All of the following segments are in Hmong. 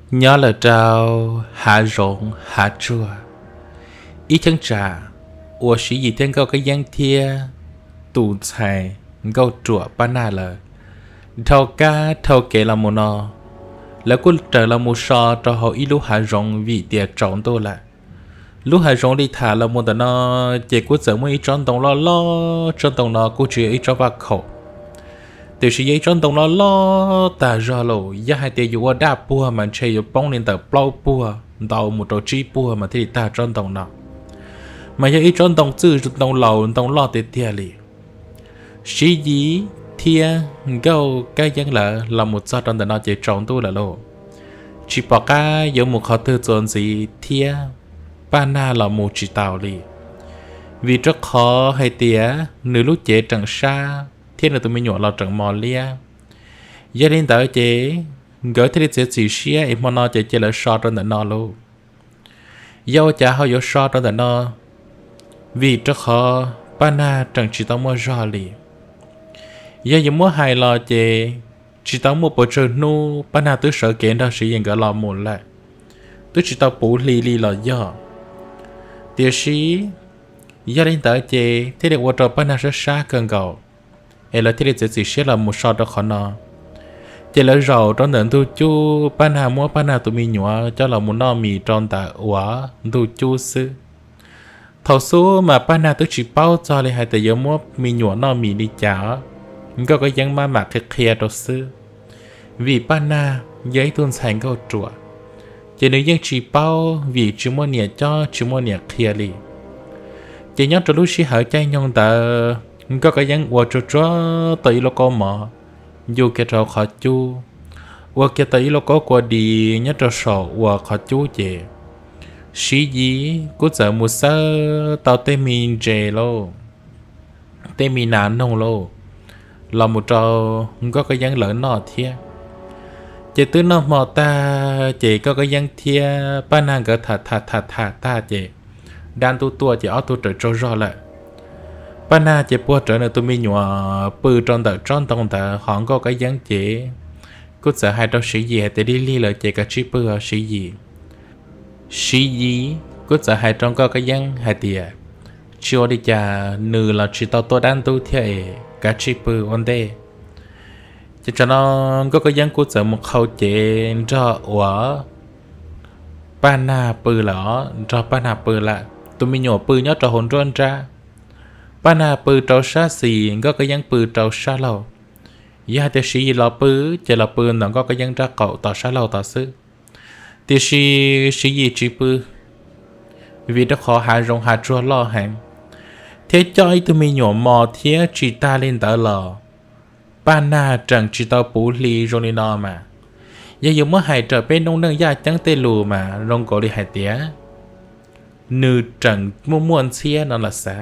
Nyob lawm rau hav zoov hav tsuag, ib cheeb tsam uas Siv Yis thiab Nkauj Kab Yeeb thiab tus ntxhais Nkauj Ruam Paj Nag lawm dhau kab dhau kev los mus no, lawv kuj raws los mus so rau hauv ib lub hav zoov vim tias tsaus ntuj lawm. Lub hav zoov li tham los mus ntawm no ces kuj txawm muaj ib tsob ntoo loj loj, tsob ntoo no kuj tsis yog ib tsob vaj khaum, tiam sis yog ib tsob ntoo loj loj tag zog lawm. Yog hais tias yus ua daj puag mas ntshe yuav poob li ntawm plaub puag ntau mus rau tsib puag mas thiaj li tag tsob ntoo no, mas yog ib tsob ntoo txwj ntoo laus ntoo loj tiag tiag li. Siv Yis thiab Nkauj Kab Yeeb lawv los mus txog rau ntawm no ces tsaus ntuj lawm lauj, tsis pom qab yuav mus qhov twg txuas ntxiv thiab Paj Nag los mus tsis taus li, vim rau qhov hais tias nws lub cev tseem sab thiab nws tus me nyuam los tseem mos liab. Yog li ntawd ces nkawd thiaj li txiav txim siab es hmo no ces cia lawv so rau ntawm no lauj. Yog ua cas ho yuav so rau ntawm no? Vim rau qhov Paj Nag tseem tsis tau muaj zog li. Yog yuav muab hais los ces tsis tau muaj puas tsawg hnub Paj Nag twb sawv kev nrog Siv Yis nkawd los mus lawm, twb tsis tau puv hli li los yog. Tiam sis yog li ntawd ces thiaj li ua rau Paj Nag sab sab kawg nkaus, es lawv thiaj li txiav txim siab los mus so rau qhov no. Ces lawv zaum rau ntawm ntug cub, Paj Nag muab Paj Nag tus me nyuam coj los mus noj mis rau ntawm uas ntug cub xwb. Thaum xub mas Paj Nag twb tsis paub txog li hais tias yuav muab me nyuam noj mis li cas, Nkauj Kab Yeeb maj mam qhia qhia rau xwb. Vim Paj Nag yog ib tug ntxhais nkauj ruam, ces nws yeej tsis paub vim tsis muaj niam cob tsis muaj niam qhia li. Ces nyob rau lub sij hawm caij nyoog ntawd Nkauj Kab Yeeb ua tsuag tsuag tau ib lub kaub mov, ncu kiag rau qhov cub, ua kiag tau ib lub kaub kua dis nyob rau saum uas qhov cub ces Siv Yis kuj txawm mus xawb tau tej me ntses lauj, tej me nas noog lauj, los mus rau Nkauj Kab Yeeb lawv noj thiab. Ces twb noj hmo tag ces Nkauj Kab Yeeb thiab Paj Nag nkawd tham tham tham tham tag ces dab ntub tuaj ces ob tug raws tsaug zog lawm. Paj Nag ces puag rawv nws tus me nyuam pw rau ntawm tsob ntoo ntawd, ho Nkauj Kab Yeeb ces kuj txawm hais rau Siv Yis hais tias lig lig lawm ces kav tsij pw os Siv Yis. Siv Yis kuj txawm hais rau Nkauj Kab Yeeb hais tias tsis ua li cas, nws los tsis tau tuaj dab ntub thiab es kav tsij pw ua ntej. Ces tsam no Nkauj Kab Yeeb kuj txawm mus qhau cev nrog uas Paj Nag pw lawm, nrog Paj Nag pw lawm. Tus me nyuam pw nyob rau hauv nruab nrab, Paj Nag pw rau sab xis, Nkauj Kab Yeeb pw rau sab laug. Yog hais tias Siv Yis los pw ces los pw ntawm Nkauj Kab Yeeb nrab qaum tom sab laug tod xwb. Tiam sis Siv Yis tsis pw, vim rau qhov hav zoov hav tsuag loj heev, thiab coj ib tug me nyuam mos thiab tsis tag li ntawd los Paj Nag tseem tsis tau puv hli zoo li no mas, yog yuav muab hais raws peb noob neej yaj ceeb tej lus mas zoo nkaus li hais tias nws tseem muaj muaj ntxhiab no los xav.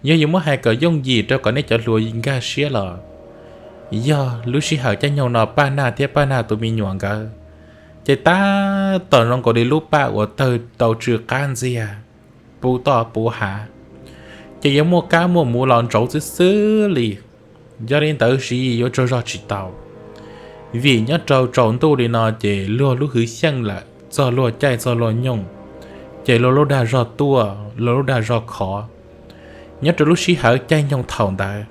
Yog yuav muab hais kom yooj yim rau kom nej cov hluas nkag siab los, yog lub sij hawm caij nyoog no Paj Nag thiab Paj Nag tus me nyuam nkawd, ces tab tom zoo nkaus li lub paj uas tawg tau tsw qab ntxiag, puv toj puv hav, ces yuav muaj kab muaj muv los ntsauv xwb xwb li. Yog li ntawd Siv Yis yuav tsaug zog tsis tau, vim nyob rau tsaus ntuj li no ces luag lub hwv xyeej lawm, txog luag caij txog luag nyoog, ces luag lub dag zog tuaj, luag lub dag zog khov. Nyob rau lub sij hawm caij nyoog thaum ntawd,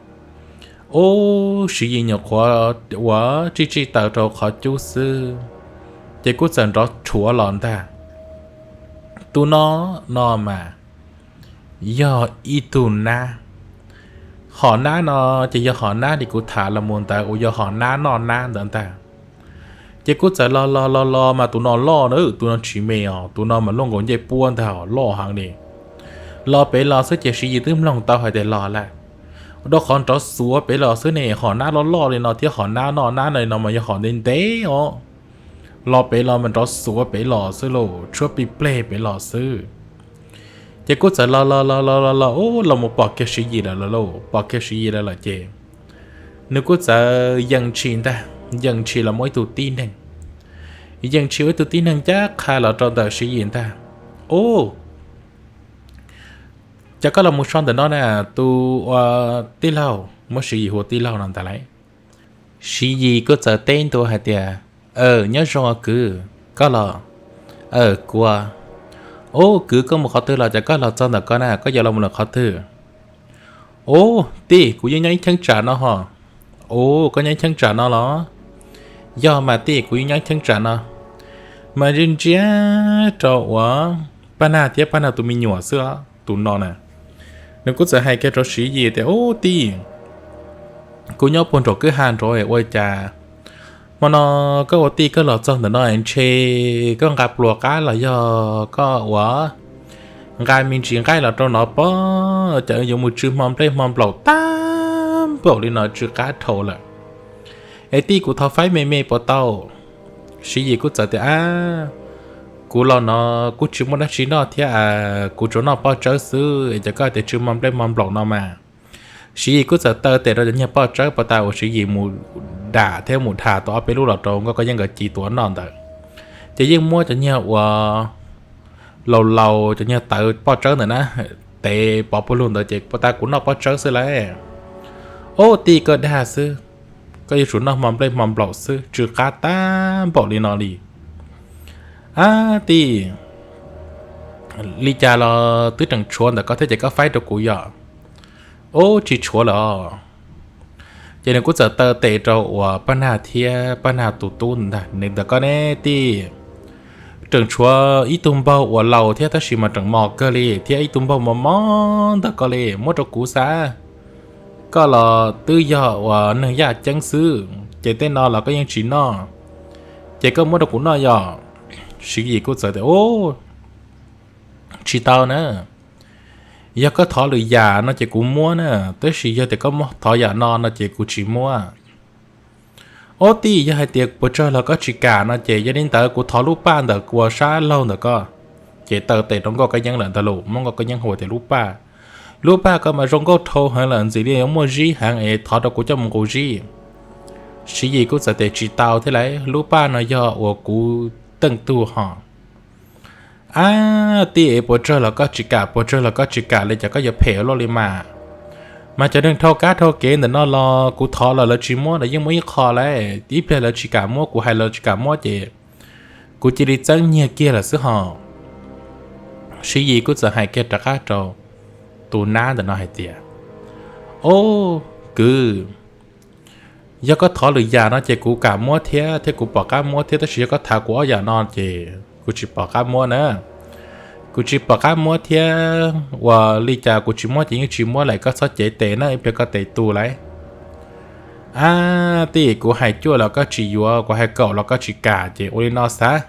ub, Siv Yis nyuam qhuav uas tsij tsij taws rau qhov cub xwb, ces kuj txawm nrov rhuav los ntag. Tus no, no mas yog ib tug nab. Hom nab no ces yog hom nab li kuv tham los mus ntawd uas yog hom nab noj nab ntawd ntag. Ces kuj txawm los los los los mas tus no loj na, tus no tsis me os, tus no mas luaj nkaus ncej puab ntag, loj heev li. Los pem los xwb ces Siv Yis twb mloog tau hais tias los lawm, rau qhov nrov xuav pem los xwb ne, hom nab loj loj li no thiab hom nab noj nab li no mas yog hom ntev ntev os. Los pem los mas nrov xuav pem los xwb lauj, tshuab plig pleg pem los xwb. Ces kuj txawm los los los los los los, ub, los mus pom kiag Siv Yis lawm lauj, pom kiag Siv Yis lawm lawm ces nws kuj txawm yees tshis ntag, yees tshis los muaj ib tug tib neeg, yees tshis ua ib tug tib neeg ncaj qha los rau ntawm Siv Yis ntag. Ub, cas koj los mus so ntawm no na, tus ua tij laug, muab Siv Yis hu ua tij laug no ntag lauj. Siv Yis kuj txawm teb ntua hais tias, aw, nyob zoo os kwv. Koj los? Kuv. Ub, kwv, koj mus qhov twg los cas koj los txog ntawm ko na, koj yuav los mus lawm qhov twg? Ub tij, kuv yeej nyob ib cheeb tsam no ho. Ub, koj nyob ib cheeb tsam no los? Yog mas tij, kuv yeej nyob ib cheeb tsam no. Mas ntsia ntsia rau uas Paj Nag thiab Paj Nag tus me nyuam xwb os, tus no na. Nws kuj txawm hais kiag rau Siv Yis tias, Ub tij, kuv nyob puag nraum kwj ha nraud ua cas hmo no koj ua tij koj los txog ntawm no ntshe koj nqa pluas qab los yog koj ua nqa me ntsis nqaij los rau no pob, cas yuav mus tsw hmo nplej hmo nplaum tag npaum li no, tsw qab dhau lawm. Es tij, kuv thov faib me me puas tau? Siv Yis kuj txawm tias, Ab, kuv los no kuj tsis muaj dab tsi noj thiab, kuv tsuas noj poj tsawb xwb es cas koj tias tsw hmo nplej hmo nplaum no mas. Siv Yis kuj txawm taw tes rau cov niag poj tsawb puas tas uas Siv Yis mus dam thiab mus dhas tau ob peb lub los rau Nkauj Kab Yeeb nkawd ci tuav noj ntawd. Ces yeej muab cov niag uas laus laus, cov niag tawv poj tsawb ntawd na, tev pov puag lug ntawd ces puas tas kuv noj poj tsawb xwb lauj. Ub tij, koj dag xwb, koj yuav tsum noj hmo nplej hmo nplaum xwb, tsw qab tag npaum li no li. Ab tij, li cas los twb tseem tshuav ntawm ko thiab ces koj faib rau kuv yom. Ub, tsis tshuav lawm os. Ces nws kuj txawm taw tes rau uas Paj Nag thiab Paj Nag tus tub ntag, Nws ntawm ko ne tij, tseem tshuav ib tug npaug uas laus thiab tab sis mas tseem mos kawg li thiab ib tug npaug mos mos ntawm ko li, muab rau kuv xav. Koj los twb yog uas neeg yaj ceeb xwb ces tej no los koj yeej tsis noj, ces koj muab rau kuv noj yom. Siv Yis kuj txawm tias, Ub, tsis tau na. Yog koj thov lwm yam no ces kuv muab na, tab sis yog tias koj thov yam no no ces kuv tsis muab. Ob tij, yog hais tias puas tsawg los koj tsis kam no ces yog li ntawd kuv thov lub paj ntawm uas sab laug ntawm ko. Ces taw tes rau Nkauj Kab Yeeb lawm ntag lauj, muab Nkauj Kab Yeeb hu tias lub paj. Lub paj ko mas zoo nkauj dhau heev lawm, ntxim li yuav muaj zib heev es thov rau kuv coj mus nqus zib. Siv Yis kuj txawm tias tsis tau thiab lauj, lub paj no yog uas kuv teej tug ho. Ab tij, es puas tsawg los koj tsis kam, puas tsawg los koj tsis kam li, cas koj yuav phem ua luaj li mas. Mas cov neeg dhau kab dhau kev ntawm no los kuv thov los lawv tsis muab, lawv yeej muab ib qho lauj, ib pliag lawv tsis kam muab, kuv hais lawv tsis kam muab ces kuv cia li txeeb nyiag kiag lawm xwb ho. Siv Yis kuj txawm hais kiag rov qab rau tus nab ntawm no hais tias, Ob kwv, yog koj thov lwm yam no ces kuv kam muab thiab, thiab kuv pom qab muab thiab, tab sis yog koj tham kuv ob yam no ces kuv tsis pom qab muab na. Kuv tsis pom qab muab thiab, ua li cas kuv tsis muab ces yeej tsis muab lawm, koj txhob cev tes na, ib pliag koj tes tu lauj. Ab tij, kuv hais cuaj los koj tsis yuav, kuv hais kaum los koj tsis kam, ces ua li no xav,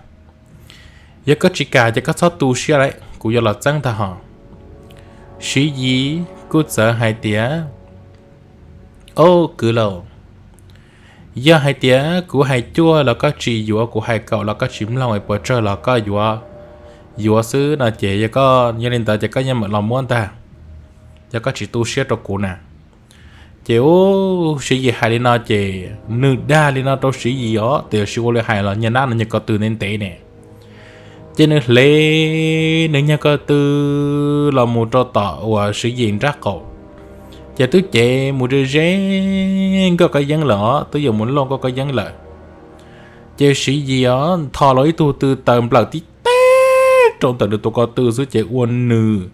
yog koj tsis kam ces koj txhob tu siab lauj, kuv yuav los txeeb ntag ho. Siv Yis kuj txawm hais tias, Ob kwv lauj, yog hais tias kuv hais cuaj los koj tsis yuav, kuv hais kaum los koj tsis mloog, es puas tsawg los koj yuav, yuav xwb no ces yog koj, yog li ntawd ces koj yeej mam los muab ntag, yog koj tsis tu siab rau kuv na. Ces ub, Siv Yis hais li no ces nws dag li no rau Siv Yis os, tiam sis ua li hais los niag nab no nyiag ko tw ntev ntev ne. Ces nws hle nws nyiag ko tw los mus rau tom uas Siv Yis nrab qaum, ces twb cev mus ze ze Nkauj Kab Yeeb lawm os, twb yuav mus lauj Nkauj Kab Yeeb lawm. Ces Siv Yis os ntho los ib tug tw taws nplawm tib teg rau ntawm nws tus ko tw xwb ces ua nws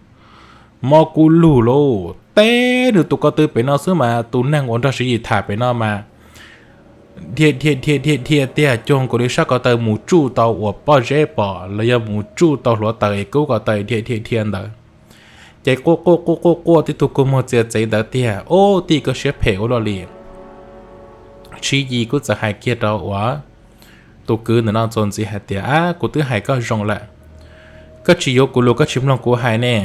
mob kub lug lauj. Teb nws tus ko tw pem no xwb mas tus neeg uas nrog Siv Yis tham pem no mas dhia dhia dhia dhia dhia tiag, cuag nkaus li sab ko taw mus tsuj tau uas pob zeb pom los yog mus tsuj tau hluav taws es kub ko taw dhia dhia dhia ntawd. Ces quaj quaj quaj quaj quaj tib tug kua muag txias txev ntawd tiag. Ub tij, koj siab phem ua luaj li. Siv Yis kuj txawm hais kiag rau uas tus kwv ntawm no txuas ntxiv hais tias, Ab, kuv twb hais koj zoo lawm, koj tsis yuav kuv lus, koj tsis mloog kuv hais ne.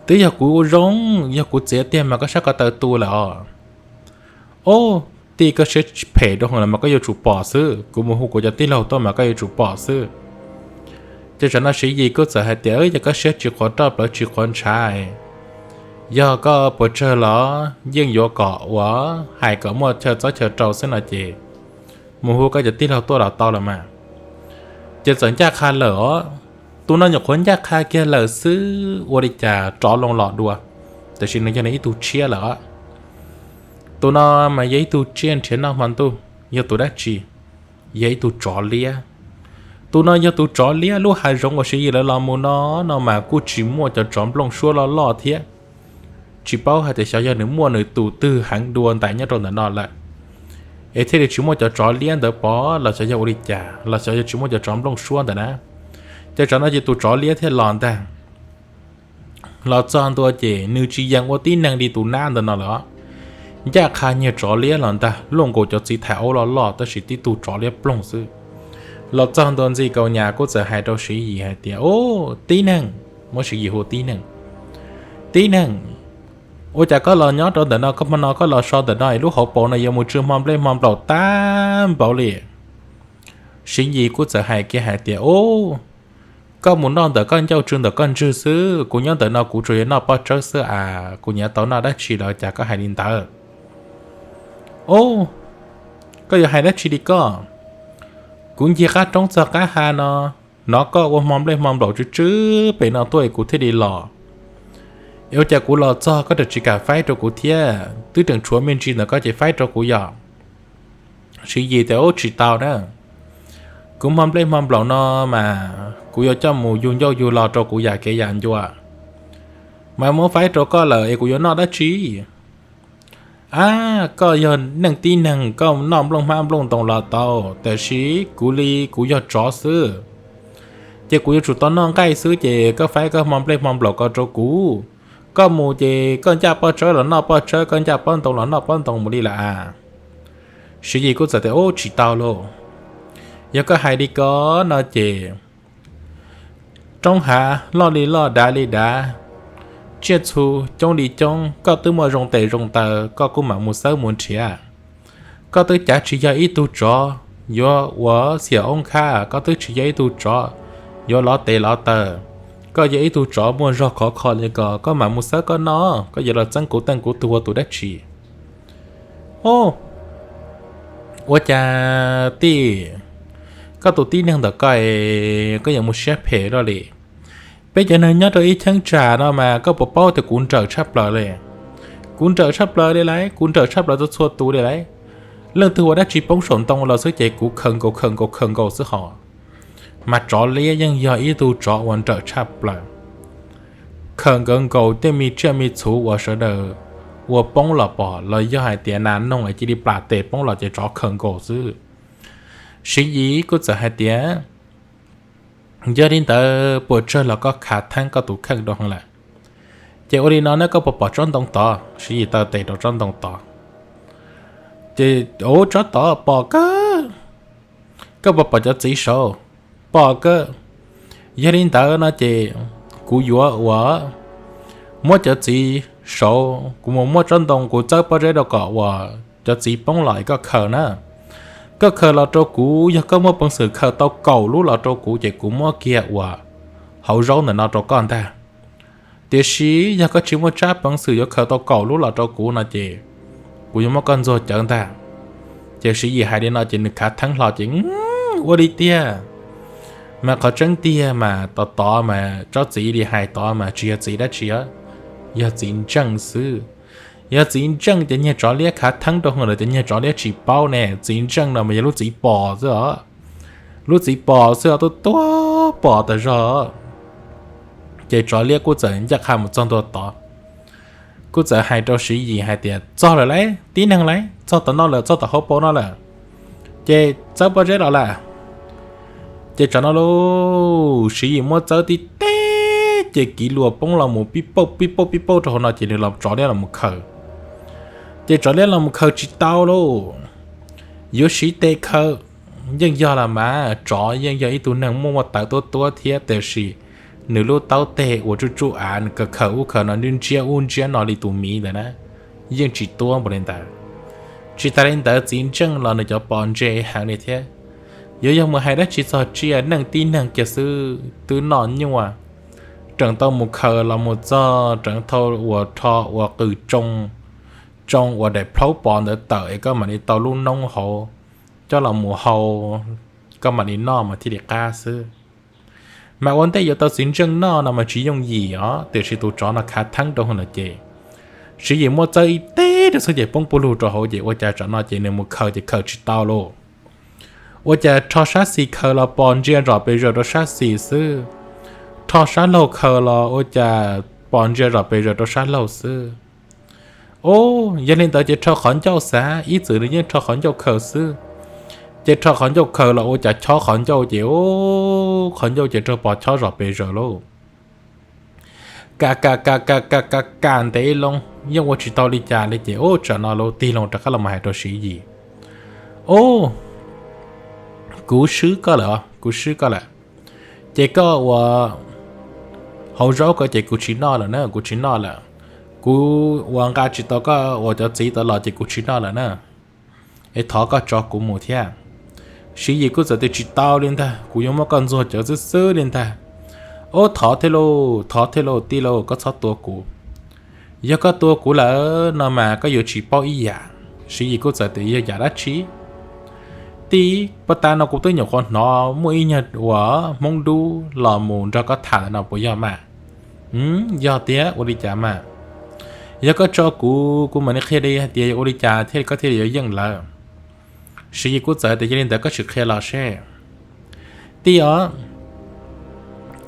Twb yog kuv zoo, yog kuv txiav tiag mas koj sab ko taw tu lawm os. Ob tij, koj siab phem rau hwv lawm mas koj yuav tsum pom xwb, kuv mus hu kuv cov tij laug tuaj mas koj yuav tsum pom xwb. Ces tsam no Siv Yis kuj txawm hais tias, Yog koj siab tsis qhuav roj plawv tsis qhuav ntshav, yog koj puas tsawg los yeej yuav kom uas hais kom muaj chaw txob chaw rau xwb no ces mus hu koj cov tij laug tuaj los tau lawm mas. Ces txawm ncaj qha lawm os. Tus no nyuam qhuav ncaj qha kiag lawm xwb ua li cas rov loo los dua, tiam sis nws yog nws ib tug tshiab lawm os. Tus no mas yog ib tug tsiaj nrhiav noj hmo ntuj, yog tus dab tsi? Yog ib tug tsov liab. Tus no yog tus tsov liab lub hav zoov uas Siv Yis lawv los mus no, no mas kuj tsis muaj cov tsov nplooj suab loj loj thiab. Tsis paub hais tias xyov yog nws muaj nws tus twg heev dua ntais nyob rau ntawm no lawm, es thiaj li tsis muaj cov tsov liab ntawd pov los xyov yog ua li cas los xyov yog tsis muaj cov tsov nplooj suab ntawd na. Ces tsov no ces tus tsov liab thiaj los ntag. Los txog ntua ces nws tsis yees ua tib neeg li tus nab ntawd no lawm. Ncaj qha nyiag tsov liab los ntag, luaj nkaus cov txiv thais aub loj loj tab sis tib tug tsov liab ploog xwb. Los txog ntua ntxi Kaus Nyas kuj txawm hais rau Siv Yis hais tias, Ub, tib neeg, muab Siv Yis hu tib neeg, tib neeg, ua cas koj los nyob rau ntawm no, koj hmo no koj los so ntawm no es lub hauv paus no yuav mus tsw hmo nplej hmo nplaum tag npaum li? Siv Yis kuj txawm hais kiag hais tias, Ub, koj mus noj ntawm koj ncauj tsw ntawm koj ntswg xwb, kuv nyob ntawm no kuv tsuas yog noj pob tsawb xwb as, kuv nyiam tau noj dab tsi los cas koj hais li ntawd? Ub, koj yuav hais dab tsi li koj? Kuv ncig qab roob txog qab ha no, hnov koj ua hmo nplej hmo nplaum tsw tsw pem no tuaj es kuv thiaj li los. Es ua cas kuv los txog koj tseem tsis kam faib rau kuv thiab, twb tseem tshuav me ntsis ntawm koj ces faib rau kuv yom? Siv Yis tias, Ub, tsis tau na, kuv hmo nplej hmo nplaum no mas kuv yuav coj mus yug ncauj yug lo rau kuv yam kev yam ncua, mas muab faib rau koj lawm es kuv yuav noj dab tsi? Ab, koj yog neeg tib neeg koj noj nplooj hmab nplooj ntoo los tau, tiam sis kuv li kuv yog tsov xwb, ces kuv yuav tsum tau noj nqaij xwb, ces koj faib koj hmo nplej hmo nplaum ko rau kuv. Koj mus ces koj ncaj pob tsawb los noj pob tsawb, koj ncaj pob ntoo los noj pob ntoo mus li lawm as. Siv Yis kuj txawm tias, Ub, tsis tau lauj, yog koj hais li ko no ces roob hav loj li loj dav li dav, tsiaj txhu coob li coob, koj twb muaj zoo tes zoo taw koj kuj mam mus xawb mus nrhiav. Koj twb cav tsis yog ib tug tsov yuav ua xiam oob khab, koj twb tsis yog ib tug tsov yuav lov tes lov taw. Koj yog ib tug tsov muaj zog khov kho li ko, koj mam mus xawb koj noj, koj yuav los txeeb kuv teej kuv tug ua tus dab tsi? Ub, ua cas tij, koj tus tib neeg ntawm koj, koj yuav mus siab phem luaj li. Peb cov neeg nyob rau ib cheeb tsam no mas koj puas paub tias kuv nrawm tshaj plaws li? Kuv nrawm tshaj plaws li lauj, kuv nrawm tshaj plaws txhua txhua tus li lauj. Leej twg ua dab tsi poob saum ntoo los xwb ces kuv khaws nkaus khaws nkaus khaws nkaus xwb hos. Mas tsov liab yeej yog ib tug tsov uas nrawm tshaj plaws, khaws nkaus nkaus tej me tsiaj me txhu uas sawv daws ua poob los pom, los yog hais tias nas noog es cia li plam tes poob los ces tsov khaws nkaus xwb. Siv Yis kuj txawm hais tias, Yog li ntawd puas tsawg los koj khav theeb koj tus kheej rau heev lawm. Ces ua li no ne, koj puas pom tsob ntoo tod? Siv Yis taw tes rau tsob ntoo tod. Ces, Ub, tsob tod pom kawg. Koj puas pom cov txiv saud? Pom kawg. Yog li ntawd no ces kuv yuav ua, muab cov txiv saud, kuv mus muab tsob ntoo kuv txawb pob zeb rau kom uas cov txiv poob los es koj khaws na. Koj khaws los rau kuv, yog koj muaj peev xwm khaws tau kaum lub los rau kuv ces kuv muab kiag uas hauv zaub ntawm no rau koj ntag. Tiam sis yog koj tsis muaj tsab peev xwm yuav khaws tau kaum lub los rau kuv no ces kuv yuav muab koj ntxuag cawv ntag. Ces Siv Yis hais li no ces nws khav theeb hlo ces, Ua li tiag? Mas qhov tseeb tiag mas tod tod mas tsob txiv li hais tod mas tsis yog txiv dab tsi, yog txiv ntseej xwb. Yog txiv ntseej ces nyiag tsov liab khav theeb rau hauv lawm ces nyiag tsov liab tsis paub ne, txiv ntseej no mas yog lub txiv pos xwb os. Lub txiv pos xwb os, tuaj tuaj pos tas zog. Ces tsov liab kuj txawm ncaj qha mus txog ntua tod, kuj txawm hais rau Siv Yis hais tias, Txog lawm lauj, tib neeg lauj, txog tom no lawm, txog tom hauv paus no lawm, ces txawb pob zeb los lawm. Ces tsov no lauj, Siv Yis muab txawb tib teg ces kiv luas poob los mus pib pauj pib pauj pib pauj rau hauv no ces nws los tsov liab los mus khaws. Ces tsov liab los mus khaws tsis tau lauj, yuav siv tes khaws. Yeej yog los mas tsov yeej yog ib tug neeg muaj muaj tawv tuab tuab thiab tiam sis nws lub taub teg uas tsuj tsuj av nws khaws khaws ub khaws no ntsiab ub ntsiab no li tus miv ntawd na, yeej tsis tuab npaum li ntawd. Tsis tas li ntawd txiv ntseej los nws cov pos ntse heev li thiab. Yuav yog mus hais dab tsi txog tsiaj neeg tib neeg kiag xwb twb noj nyuaj, tseem tau mus khaws los mus txog tseem thau uas rho uas qws tsoo, tsoo uas daim plhaub pos ntawd tawm es koj mam li tau lub noob hauv coj los mus hau, koj mam li noj mas thiaj li qab xwb. Mas ua ntej yuav tau txiv ntseej noj no mas tsis yooj yim os, tiam sis tus tsov no khav theeb rau hauv no ces Siv Yis muab txawb ib teg rau xwb ces poob puj lug rau hauv ces ua cas tsam no ces nws mus khaws ces khaws tsis tau lauj. Ua cas rho sab xis khaws los pos ntsia zom pes zaws rau sab xis xwb, rho sab laug khaws los ua cas pos ntsia zom pes zaws rau sab laug xwb. Ub, yog li ntawd ces rho qhov ncauj xav, ib txwm nws yeej rho qhov ncauj khaws xwb, ces rho qhov ncauj khaws los ua cas chob qhov ncauj ces ub, qhov ncauj ces raug pos chob zom pes zaws lauj. Ka ka ka ka ka ka ka ntev loo yeej ua tsis tau li cas li ces ub, tsam no lawv tig loo rov qab los hais rau Siv Yis, Ub, kuv swb koj lawm, kuv swb koj lawm. Ces koj ua hauv zaub ko ces kuv tsis noj lawm na, kuv tsis noj lawm. Kuv ua nqa tsis tau koj ua cov txiv tod los ces kuv tsis noj lawm na. Es thov koj tso kuv mus thiab. Siv Yis kuj txawm tias, Tsis tau li ntag, kuv yuav muab koj ntxuag cawv xwb xwb li ntag. Ub, thov thiab lauj, thov thiab lauj, tij lauj, koj txhob tua kuv. Yog koj tua kuv lawm no mas koj yuav tsis paub ib yam. Siv Yis kuj txawm tias, Yog yam dab tsi? Tij, puag ta no kuv twb nyuam qhuav hnov muaj ib nyuag uas Hmoob dub los mus nrog koj tham no puas yog mas? Yog tiag, ua li cas mas? Yog koj tso kuv, kuv mam li qhia li hais tias ua li cas thiaj li koj thiaj li yuav yeej lawv. Siv Yis kuj txawm tias, Yog li ntawd koj sim qhia los seb. Tij os,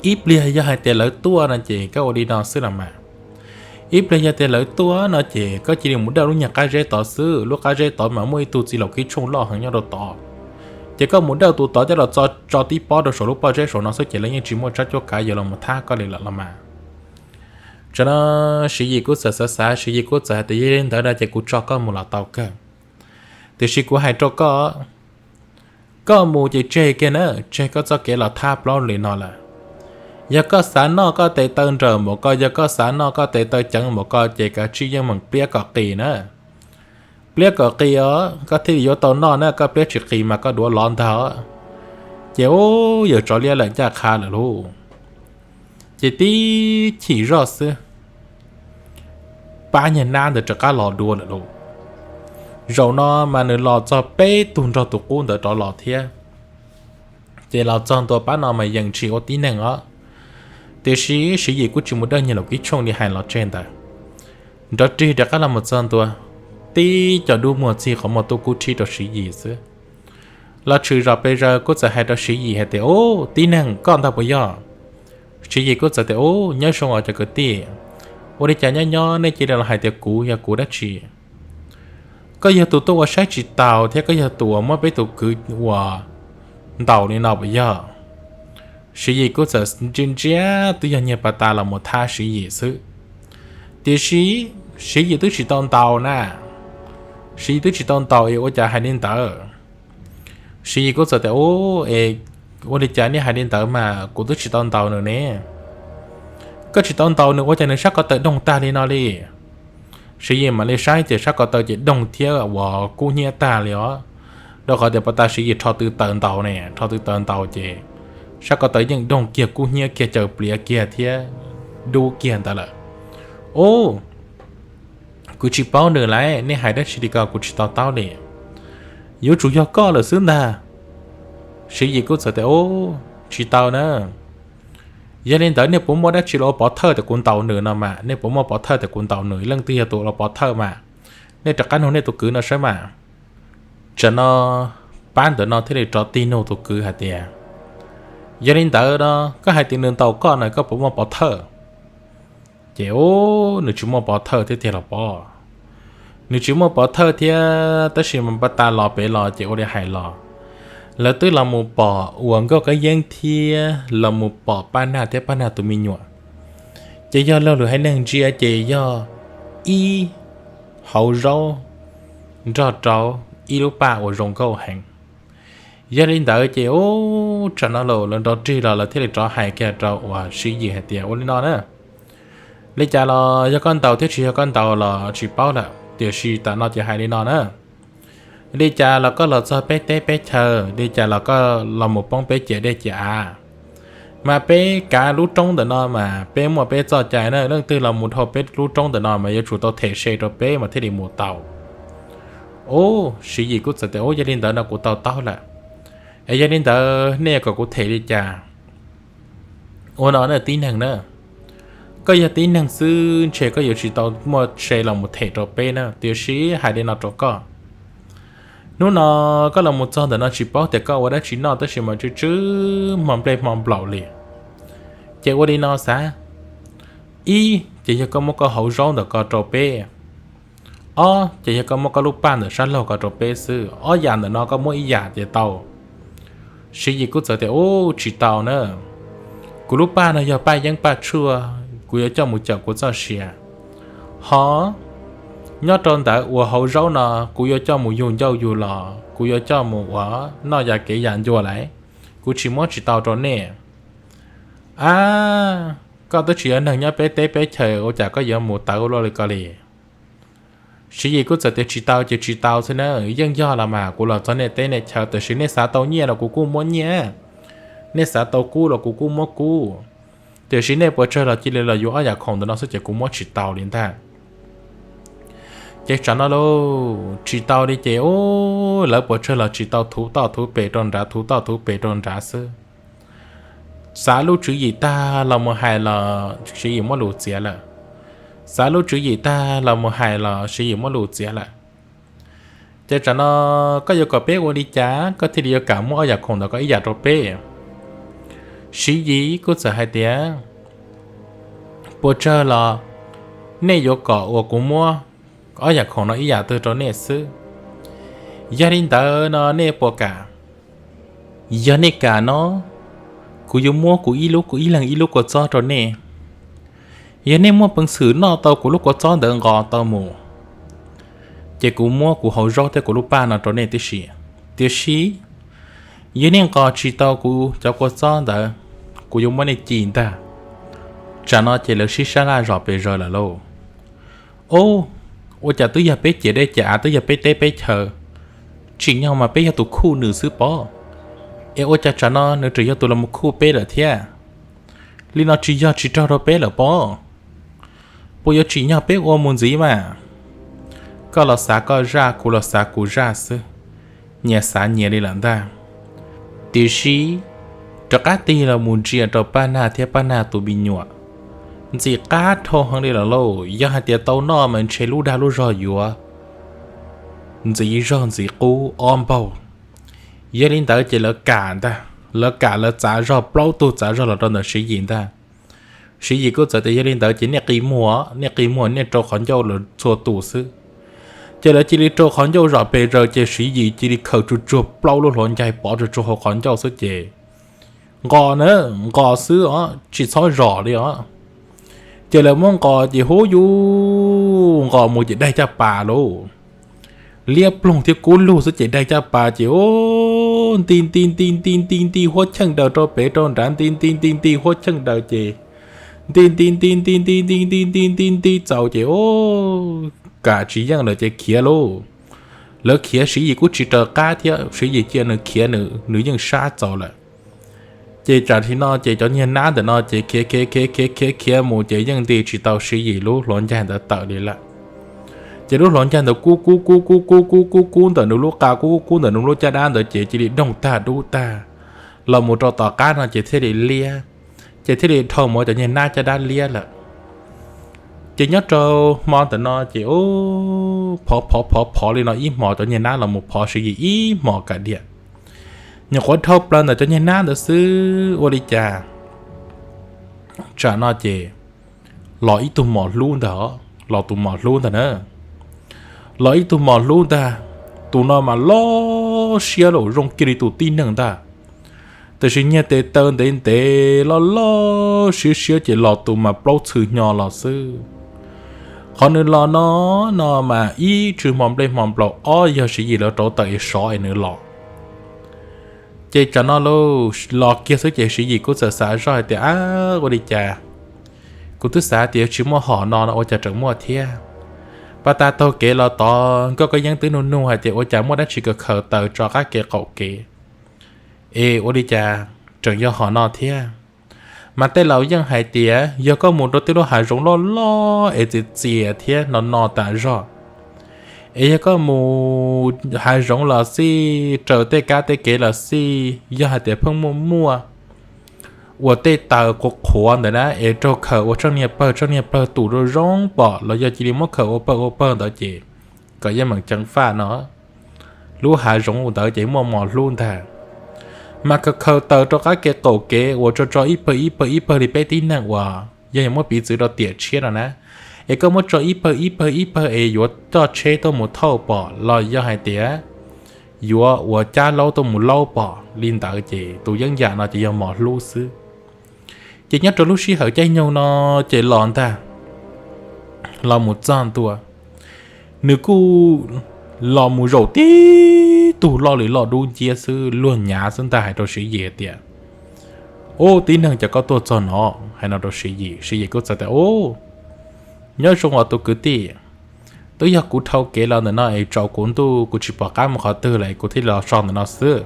ib pliag yog hais tias lawv tuaj no ces koj ua li no xwb los mas. Ib pliag yog tias lawv tuaj no ces koj cia li mus dawj lub nyuag qab zeb tod xwb, lub qab zeb tod mas muaj ib tug txiv laum kib tshooj loj heev nyob rau tod. Ces koj mus dawj tus tod coj los tso tib pob rau saum lub pob zeb saum no xwb ces lawv yeej tsis muaj tsab cuab kav yuav los thab koj li lawm los mas. Tsam no Siv Yis kuj txawm xav xav, Siv Yis kuj txawm hais tias, Yog li ntawd no ces kuv tso koj mus los tau kawg. Tiam sis kuv hais rau koj, koj mus ces tseg kiag na, tseg koj txoj kev los thab plaub li no lawm. Yog koj xav noj koj tes taw nrawm npaum ko, yog koj xav noj koj tes taw ceev npaum ko ces kav tsij yeej meem pliab kom qis na. Pliab kom qis os koj thiaj li yuav tau noj na, koj pliab tsis qis mas koj duav lov ntag. Ces ub, yawg tsov liab lawm ncaj qha lawm lauj. Ces tib chim zoj xwb, pab nyuag nab ntawd rov qab los dua lawm lauj. Zaum no mas nws los txog peb tug nrog tus qub ntawd rov los thiab. Ces los txog ntua pab no mas yeej tsis ua tib neeg os. Tiam sis Siv Yis kuj tsis mus dawj nyuag laum kib tshooj li hais los tseg ntawd. Nrov rig rov qab los mus txog ntua, tib co dub muag txig qhov muag tub kub rhib rau Siv Yis xwb. Los tshwm zom pes zaws kuj txawm hais rau Siv Yis hais tias, Ub, tib neeg, koj ntag puas yog? Siv Yis kuj txawm tias, Ub, nyob zoo os cov kwv tij. Ua li cas nyob nyob nej cia li los hais tias kuv yog kuv dab tsi? Koj yog tus tuaj ua saib tsis taus thiab koj yog tus uas muab peb tus kwv uas ntaus li no puas yog? Siv Yis kuj txawm ntsia ntsia, twb yog nyiag pas tas los mus thab Siv Yis xwb. Tiam sis Siv Yis twb tsis tau ntaus na. Siv Yis twb tsis tau ntaus es ua cas hais li ntawd? Siv Yis kuj txawm tias, Ub, es ua li cas nej hais li ntawd mas kuv twb tsis tau ntaus nws ne? Koj tsis tau ntaus nws ua cas nws sab ko taw doog tag li no li? Siv Yis mam li saib ces sab ko taw ces doog thiab uas kub hnyiab tag li os. Rau qhov tias pas tas Siv Yis rho tw taws ntaus ne, rho tw taws ntaus ces sab ko taw yeej doog kiag kub hnyiab kiag caws pliav kiag thiab dub kiag ntawd lawm. Ub, kuv tsis paub nws lauj, nej hais dab tsi li ko kuv tsis to taub li. Yuav tsum yog koj lawm xwb ntag. Siv Yis kuj txawm tias, Ub, tsis tau na. Yog li ntawd nej puas muaj dab tsi los ua pov thawj tias kuv ntaus nws no mas? Nej puas muaj pov thawj tias kuv ntaus nws? Leej twg yog tus los pov thawj mas? Nej rov qab nug nej tus kwv no saib mas. Tsam no pab ntawm no thiaj li rov tig nug tus kwv hais tias, Yog li ntawd no koj hais tias nws ntaus koj no koj puas muaj pov thawj? Ces ub, nws tsis muaj pov thawj thiab tiag los pob. Nws tsis muaj pov thawj thiab tab sis mas pas tas los pem los ces ua li hais los, lawv twb los mus pom uas Nkauj Kab Yeeb thiab los mus pom Paj Nag thiab Paj Nag tus me nyuam. Ces yog laug lwm haiv neeg ntsia ces yog ib hauv zaub nrog rau ib lub paj uas zoo nkauj heev. Yog li ntawd ces ub, tsam no lawv nrov rig los lawv thiaj li rov hais kiag rau uas Siv Yis hais tias, Ua li no na, li cas los yog koj ntaus thiab tsis yog koj ntaus los tsis paub lawm, tiam sis tam no ces hais li no na, li cas los koj los txog peb teb peb chaw, li cas los koj los mus poob peb ciam dej ciam av. Mas peb kav lub roob ntawm no mas peb muaj peb txoj cai na, leej twg los mus dhau peb lub roob ntawm no mas yuav tsum tau them se rau peb mas thiaj li mus tau. Ub, Siv Yis kuj txawm tias, Ub, yog li ntawd no kuv to taub lawm. Es yog li ntawd nej yuav kom kuv them li cas? Ua no na tib neeg na, koj yog tib neeg xwb ntshe koj yuav tsis tau muaj se los mus them rau peb na, tiam sis hais li no rau koj, Hnub no koj los mus txog ntawm no tsis paub tias koj ua dab tsi noj tab sis mas tsw tsw hmo nplej hmo nplaum li. Ces ua li no xav, ib ces yog koj muab koj hauv zaub ntawm ko rau peb, ob ces yog koj muab koj lub paj ntawm sab laug ko rau peb xwb, ob yam ntawm no koj muab ib yam ces tau. Siv Yim kuj txawm tias, Ub, tsis tau na. Kuv lub paj no yog paj yeeb paj tshuaj, kuv yuav coj mus cawm kuv txoj sia. Hos nyob rau ntawd uas hauv zaub no kuv yuav coj mus yug ncauj yug los, kuv yuav coj mus ua noj yam kev yam ncua lawm, kuv tsis muab tsis tau rau nej. Ab, koj twb tsis yog neeg nyob peb teb peb chaw, ua cas koj yuav mus tawv ua luaj li ko li? Siv Yim kuj txawm tias, Tsis tau ces tsis tau xwb na, yeej yog los mas kuv los txog nej teb nej chaw, tiam sis nej xav tau nyiaj los kuv kuj muab nyiaj, nej xav tau kub los kuv kuj muab kub, tiam sis nej puas tsawg los cia li los yuav ob yam khoom ntawm no xwb ces kuv muab tsis tau li ntag. Ces tsam no lauj, tsis tau li ces, ub, lawv puas tsawg los tsis tau, thuv toj thuv pes rau nrad, thuv toj thuv pes rau nrad xwb. Xav lub tswv yim tag los mus hais los Siv Yim muab lus txiav lawm, xav lub tswv yim tag los mus hais los Siv Yim muab lus txiav lawm. Ces tsam no koj yuav kom peb ua li cas koj thiaj li yuav kam muab ob yam khoom ntawd koj ib yam rau peb? Siv Yim kuj txawm hais tias, Puas tsawg los nej yuav kom uas kuv muab ob yam khoom no ib yam twg rau nej xwb. Yog li ntawd no nej puas kam? Yog nej kam no, kuv yuav muab kuv ib lub, kuv ib leeg ib lub kua txob rau nej. Yog nej muaj peev xwm noj tau kuv lub kua txob ntawd nqos tau mus, ces kuv muab kuv hauv zaub thiab kuv lub paj no rau nej tib si. Tiam sis yog nej nqos tsis tau kuv cov kua txob ntawd, kuv yuav muab nej ci ntag. Tsam no ces lawv sib sab laj zom pes zaws lawm lauj. Ob, ua cas twb yog peb ciam dej ciam av, twb yog peb teb peb chaw, tsim nyog mas peb yog tus khuj nws xwb pob, es ua cas tsam no nws tseem yog tus los mus khuj peb lawm thiab? Li no tsis yog tsis raug rau peb lawm pob? Puas yuav tsim nyog peb ua mus ntxiv mas? Koj los xav koj zaj, kuv los xav kuv zaj xwb, nyias xav nyias li lawm ntag. Tiam sis rov qab tig los mus ntsia rau Paj Nag thiab Paj Nag tus me nyuam, ntxim qab dhau heev li lawm lauj. Yog hais tias tau noj mas ntshe lub dag lub zog yuav ntxiv zog ntxiv qub ob npaug. Yog li ntawd ces lawv kam ntag, lawv kam lawv txav zog plaub tug txav zog los rau ntawm Siv Yim ntag. Siv Yim kuj txawm tias, Yog li ntawd ces nej qi muag, nej qi muag, nej rau qhov ncauj los txhua tus xwb. Ces lawv cia li rau qhov ncauj zom pes zaws ces Siv Yim cia li khaws tsuag tsuag plaub lub hluav ncaig pov tsuag tsuag hauv qhov ncauj xwb ces nqos na, nqos xwb os, tsis txhob zom li os. Ces lawv muab nqos ces hu yus nqos mus ces daig caj pas lauj. Liab ploog thiab kub lug xwb ces daig caj pas ces nti nti nti nti nti nti huab cheej daws rau pem rau nrad, nti nti nti nti huab cheej daws ces nti nti nti nti nti nti nti nti nti nti txaus ces kam tsis yeej lawm ces khiav lauj. Lawv khiav Siv Yim kuj tsis raws qab thiab, Siv Yim cia nws khiav nws, nws yeej sab txaus lawm. Ces tsam no ces cov niag nab ntawm no ces khiav khiav khiav khiav khiav khiav mus ces yeej nti tsis tau Siv Yim lub hluav ncaig ntawd tawm li lawm. Ces lub hluav ncaig ntawd kub kub kub kub kub kub kub kub ntawm nws lub qa, kub kub kub ntawm nws lub caj dab ntawd ces cia li doog tag dub tag los mus rau tom qab no ces thiaj li liab, ces thiaj li dhau mus cov niag nab caj dab liab lawm. Ces nyob rau hmo ntawm no ces phov phov phov phov li no ib hmos, cov niag nab los mus phov Siv Yim ib hmos kam diam. Nyuam qhuav dhau plaws ntawm cov niag nab ntawd xwb ua li cas tsam no ces los ib tug mos hlub ntag, los tus mos hlub ntag na. Los ib tug mos hlub ntag, tus no mas loj siab los zoo kiag li tus tib neeg ntag. Tiam sis niag tes taw ntev ntev loj loj siab siab ces los tus mas plaub txhwm hnyo los xwb. Qhov nws los no, no mas ib tsw hmo nplej hmo nplaum, ob yog Siv Yim lawv rauv taws es sov es nws los. Ces tsam no los kiag xwb ces Siv Yim kuj txawm xav zoj hais tias, Ab, ua li cas kuv twb xav tias tsis muaj hom no no ua cas tseem muaj thiab. Pas tas taug kev los tod nkauj Kab Yeeb twb nug nug hais tias ua cas muaj dab tsi khaws khaws taws tso qab kev qaum kev, es ua li cas tseem yog hom no thiab. Mas tej laus yeej hais tias yog koj mus rau tej lub hav zoov loj loj es txias txias thiab no no tas zog, es yog koj mus hav zoov los xij, raws tej kab tej kev los xij, yog hais tias pheej muaj muaj ua tej taws qhuav qhuav ntawd na, es raug khaws ua tsob niag pawg tsob niag pawg tus zoo zoo pom los yog cia li muab khaws ua pawg ua pawg ntawd ces kom yeej meem ceev faj no. lub hav zoov ntawd ces muaj mos hlub ntag. Mas khaws khaws taws rau qab kev qaum kev uas tso tso ib pawg ib pawg ib pawg li peb tib neeg uas yog yuav muab piv txwv rau tiam tshiab no na, es koj muab tso ib pawg ib pawg ib pawg es yuav coj tsheb tuaj mus thauj pom los yog hais tias yuav ua cab laub tuaj mus laub pom li ntawd ces tus yeeb yam no ces yog mos hlub xwb. Ces nyob rau lub sij hawm caij nyoog no ces los ntag, los mus txog ntua, nws kuj los mus zaum tib tug loj li loj dub nciab xwb, luag nyav xwb ntag, hais rau Siv Yis tias, Ub, tib neeg, cas koj tuaj txog no? Hais no rau Siv Yis, Siv Yis kuj txawm tias, Ub, nyob zoo os tus kwv tij, twb yog kuv dhau kev los ntawm no es tsaus kuv ntuj kuv tsis pom qab mus qhov twg lawm es kuv thiaj li los so ntawm no xwb.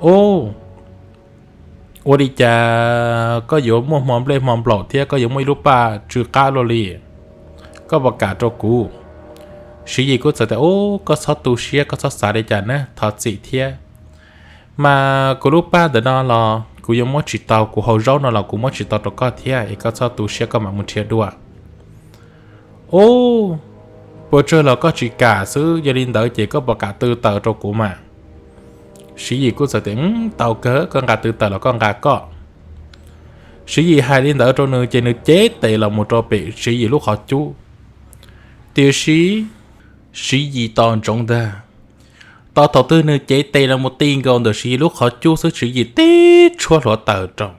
Ub, ua li cas koj yuav muaj hmo nplej hmo nplaum thiab koj yuav muaj ib lub paj tsw qab luaj li? Koj puas kam rau kuv? Siv Yis kuj txawm tias, Ub, koj txhob tu siab, koj txhob xav li cas na, thov txim thiab. Mas kuv lub paj ntawm no los kuv yuav muab tsis tau, kuv hau zaub no los kuv muab tsis tau rau koj thiab, es koj txhob tu siab, koj mam mus nrhiav dua. Ub, puas tsawg los koj tsis kam xwb, yog li ntawd ces koj puas kam tw tawm rau kuv mas? Siv Yis kuj txawm tias, Tau kawg, koj nqa tw tawm los koj nqa koj. Siv Yis hais li ntawd rau nws ces nws cev tes los mus rau pem Siv Yis lub qhov cub. Tiam sis Siv Yis tos ntsoov ntag, tos thaum twg nws cev tes los mus ti nkaus ntawm Siv Yis lub qhov cub xwb Siv Yis tib tshuab hluav taws rau.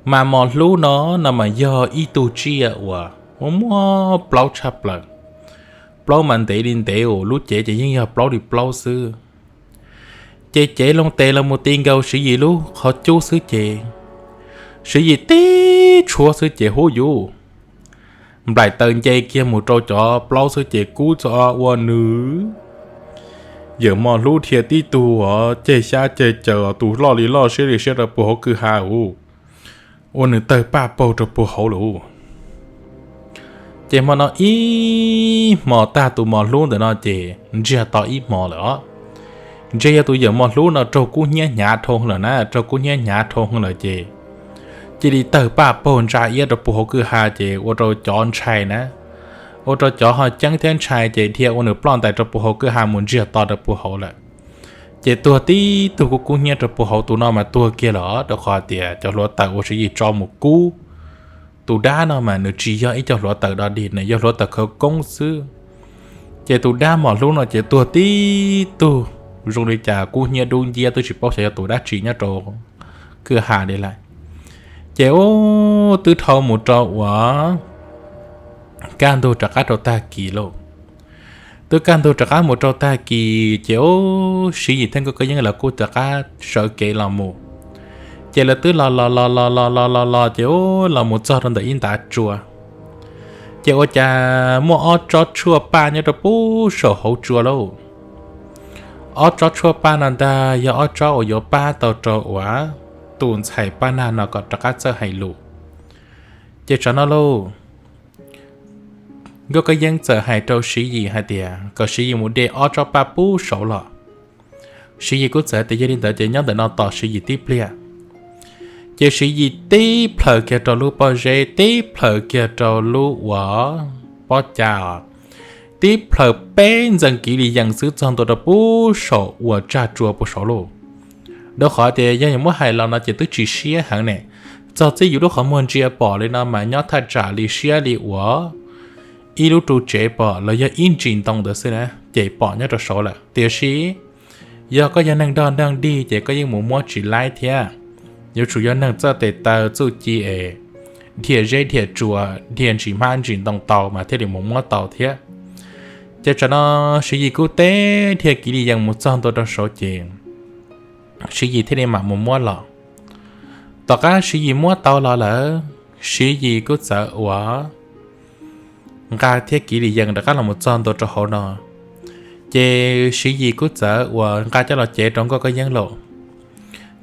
Mas mos hlub no, no mas yog ib tug tsiaj uas muaj muaj plaub tshaj plaws. Plaub mas ntev li ntev, uas lub cev ces yeej yog plaub li plaub xwb. Ces cev loo tes los mus ti nkaus Siv Yis lub qhov cub xwb ces Siv Yis tib tshuab xwb ces hub yuv, nplaim taws nce kiag mus rau cov plaub xwb ces kub txog ua nws yawm mos hlub dhia tib tug os, ceg xyab ceg caws os, tus loj li loj siab li siab rau puag hauv kwj ha ub, ua nws tawg paj paug rau puag hauv lawm. Ces hmo no ib hmo tag tus mos hlub ntawm no ces ntsiag to ib hmo lawm os. Ntshe yog tus yawm mos hlub no raug kub hnyiab hnyav dhau lawm na, raug kub hnyiab hnyav dhau lawm ces cia li tawg paj paug ntsa iab rau puag hauv kwj ha ces ua rau cov ntshai na, ua rau cov ho ceeb thiab ntshai ces dhia ua nws ploj ntais rau puag hauv kwj ha mus ntsiag to rau puag hauv lawm. Ces tuag tib tug kub kub hnyiab rau puag hauv, tus no mas tuag kiag lawm rau qhov tias cov hluav taws uas Siv Yis tso mus kub tus dab no mas nws tsis yog ib co hluav taws dog dig, nws yog hluav taws khawv koob xwb. Ces tus dab mos hlub no ces tuag tib tug zoo li cas kub hnyiab dub nciab twb tsis paub xyov yog tus dab tsi nyob rau kwj ha li lawm. Ces ub twb dhau mus rau uas kaj ntug rov qab rau tag kis lauj. Twb kaj ntug rov qab mus rau tag kis ces ub Siv Yis thiab Nkauj Kab Yeeb lawv kuj rov qab sawv kev los mus. Ces lawv twb los los los los los los los los ces ub los mus txog rau ntawm ib ntav tsua. Ces ua cas muaj ob tsob tshuaj paj nyob rau puag saum hauv tsua lauj. Ob tsob tshuaj paj no ntag yog ob tsob uas yuav pab tau rau uas tus ntxhais Paj Nag no kom rov qab txawj hais lus. Ces tsam no lauj, Nkauj Kab Yeeb txawm hais rau Siv Yis hais tias kom Siv Yis mus de ob tsob paj puag saud los. Siv Yis kuj txawm tias yog li ntawd ces nyob ntawm no tos Siv Yis tib pliag. Ces Siv Yis tib plhaws kiag rau lub pob zeb, tib plhaws kiag rau lub uas pob cas, tib plhaws peb ntxees kiv li yees xwb txog ntua rau puag saum uas tsag tsua puag saud lauj. Rau qhov tias yog yuav muab hais los no ces twb tsis siab heev ne. Txog txij yus lub qhov muag ntsia pom li no mas nyob thaj tsam li siab li uas ib lub ru tsev pom los yog ib ntsis ntoo ntawd xwb na ces pom nyob rau saud lawm. Tiam sis yog koj yog neeg dog neeg dig ces koj yeej mus muab tsis laib thiab. Yuav tsum yog neeg txawj tes taw txuj ci es dhia zeb dhia tsua, dhia ntsis hmab ntsis ntoo tau mas thiaj li mus muab tau thiab. Ces tsam no Siv Yis kuj teb dhia kiv li yees mus txog ntua rau saud ces Siv Yis thiaj li mam mus muab los. Tom qab Siv Yis muab tau los lawm, Siv Yis kuj txawm uas nqa thiab kiv li yees rov qab los mus txog ntua rau hauv no. Ces Siv Yis kuj txawm uas nqa coj los cev rau Nkauj Kab Yeeb lauj.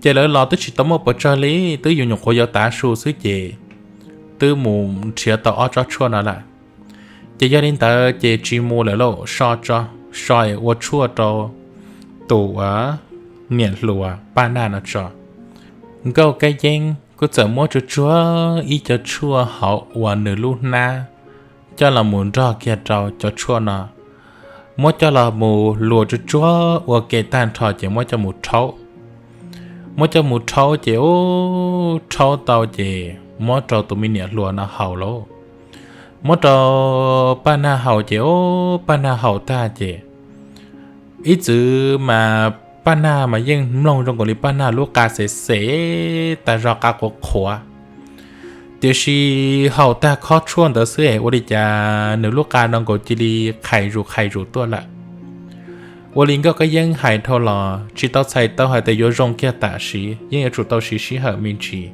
Ces lawv los twb tsis tau muaj puas tsawg li, twb yus nyuam qhuav yuav tav su xwb ces twb mus nrhiav tau ob tsob tshuaj no lawm. Ces yog li ntawd ces tsis mus lawm lauj, so tso, so es ua tshuaj rau tus uas niam hluas Paj Nag no tso. Nkauj Kab Yeeb kuj txawm muab tsuag tsuag ib co tshuaj hauv uas nws lub hnab coj los mus nrog kiag rau cov tshuaj no. muab coj los mus luas tsuag tsuag ua ke tag nrho ces muab coj mus rhaub. Muab coj mus rhaub ces ub, rhaub tau ces muab rau tus me niam hluas no haus lauj. Muab rau Paj Nag haus ces ub, Paj Nag haus tag ces ib txwm mas Paj Nag mas yeej mloog zoo nkaus li Paj Nag lub qa xev xev, tag zog qa qhuav qhuav. Tiam sis haus tag khob tshuaj ntawd xwb es ua li cas nws lub qa no nkaus cia li qhais zus qhais zus tuaj lawm. Ua li Nkauj Kab Yeeb hais dhau los tsis tau txhais tau hais tias yuav zoo kiag tam sim, yeej yuav tsum tau siv sij hawm me ntsis.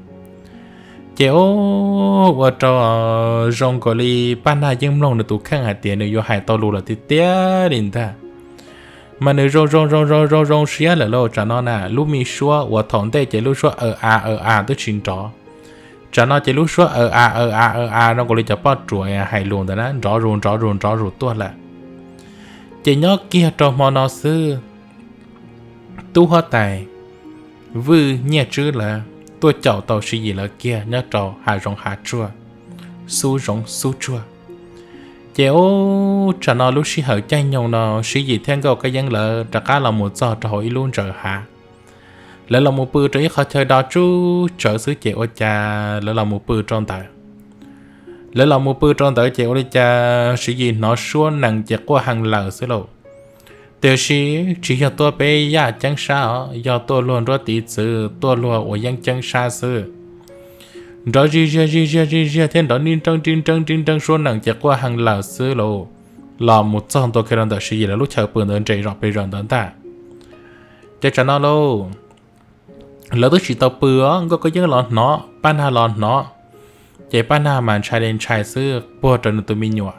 Ces ub, ua rau zoo nkaus li Paj Nag yeej mloog nws tus kheej hais tias nws yuav hais tau lus lawm tiag tiag li ntag. Mas nws zoo zoo zoo zoo zoo zoo siab lawm lauj. Tsam no na lub me suab uas thaum ntej ces lub suab aw a aw a twb tsis nrov, tsam no ces lub suab aw a aw a aw a zoo nkaus li cov poj ruam hais lus ntawd na nrov zus nrov zus nrov zus tuaj lawm. Ces nyob kiag rau hmo no xwb, tub huab tais Vwj Nyiaj Tswb lawv tuaj caum tau Siv Yis lawv kiag nyob rau hav zoov hav tsuag, xub zoov xub tsuag. Ces ub, tsam no lub sij hawm caij nyoog no Siv Yis thiab Nkauj Kab Yeeb lawv rov qab los mus txog rau hauv ib lub ntsaws hav. Lawv los mus pw rau ib qhov chaw do tsub tsawv xwb ces ua cas lawv los mus pw rau ntawd. Lawv los mus pw rau ntawd ces ua li cas Siv Yis hnov suab nees ces quaj heev lawm xwb lauj. Tiam sis tsis yog tuaj peb yaj ceeb sab os, yog tuaj luag nruab tiv txwv, tuaj luag uas yeeb ceeb sab xwb. Nrov zij ziag zij ziag zij ziag thiab nrov nrib nreeb nrib nreeb nrib nreeb suab nees ces quaj heev lawm xwb lauj. Los mus txog ntua kiag rau ntawm Siv Yis lawv lub chaw pw ntawd nres zom pes zaws ntawd ntag. Ces tsam no lauj, lawv twb tsis tau pw os, Nkauj Kab Yeeb los hnov, Paj Nag los hnov. Ces Paj Nag mas ntshai li ntshai xwb, puag rau nws tus me nyuam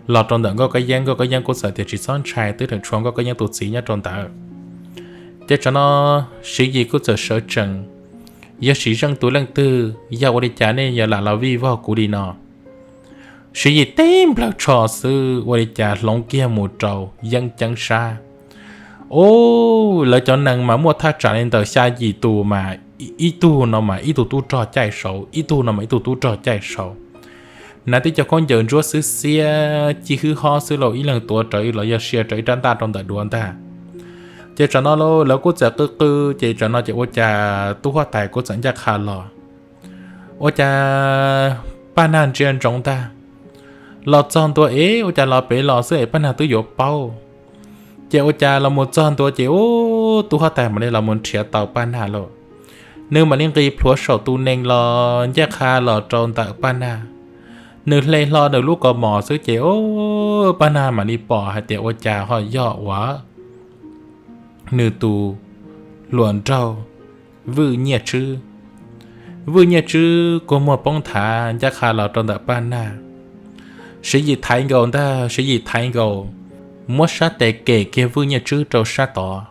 los rau ntawm Nkauj Kab Yeeb. Nkauj Kab Yeeb kuj txawm tias tsis txhob ntshai, twb tseem tshuav Nkauj Kab Yeeb tus txiv nyob rau ntawd. Ces tsam no Siv Yis kuj txawm sawv tsees, yog Siv Zeej tus leej twg, yog ua li cas nej yuav lam los vij vog kuv li no? Siv Yis teb nplawg tsho xwb ua li cas hloov kiag mus rau yeeb ceeb sab. Ub, lawv cov nees mas muaj thaj tsam li ntawm xya yim tus mas ib tug no mas ib tug tub rog caij saud, ib tug no mas ib tug tub rog caij saud. Hnav tib co khaub ncaws ntsuab xwb xiab ci hwb hob xwb lauj, ib leeg tuav rawv los yog sia rawv ib rab ntaj rau ntawm duav ntag. Ces tsam no lauj, lawv kuj txawm qw qw, ces tsam no ces ua cas tub huab tais kuj txawm ncaj qha los. Ua cas Paj Nag ntsia ntsoov ntag, los txog ntua es ua cas los pem los xwb es Paj Nag twb yuav paub. Ces ua cas los mus txog ntua ces ub, tub huab tais mam li los mus nrhiav tau Paj Nag lauj. Nws mam li nqis plhuav saum tus nees los ncaj qha los rau ntawm Paj Nag. Nws hle hlo nws lub kaus mom xwb ces ub, Paj Nag mam li pom hais tias ua cas ho yog uas nws tus hluas nraug Vwj Nyiaj Tswb. Vwj Nyiaj Tswb kua muag poob nthav ncaj qha los rau ntawm Paj Nag. Siv Yis thaiv nkaus ntag, Siv Yis thaiv nkaus, muab sab tes kem kiag Vwj Nyiaj Tswb rau sab tod.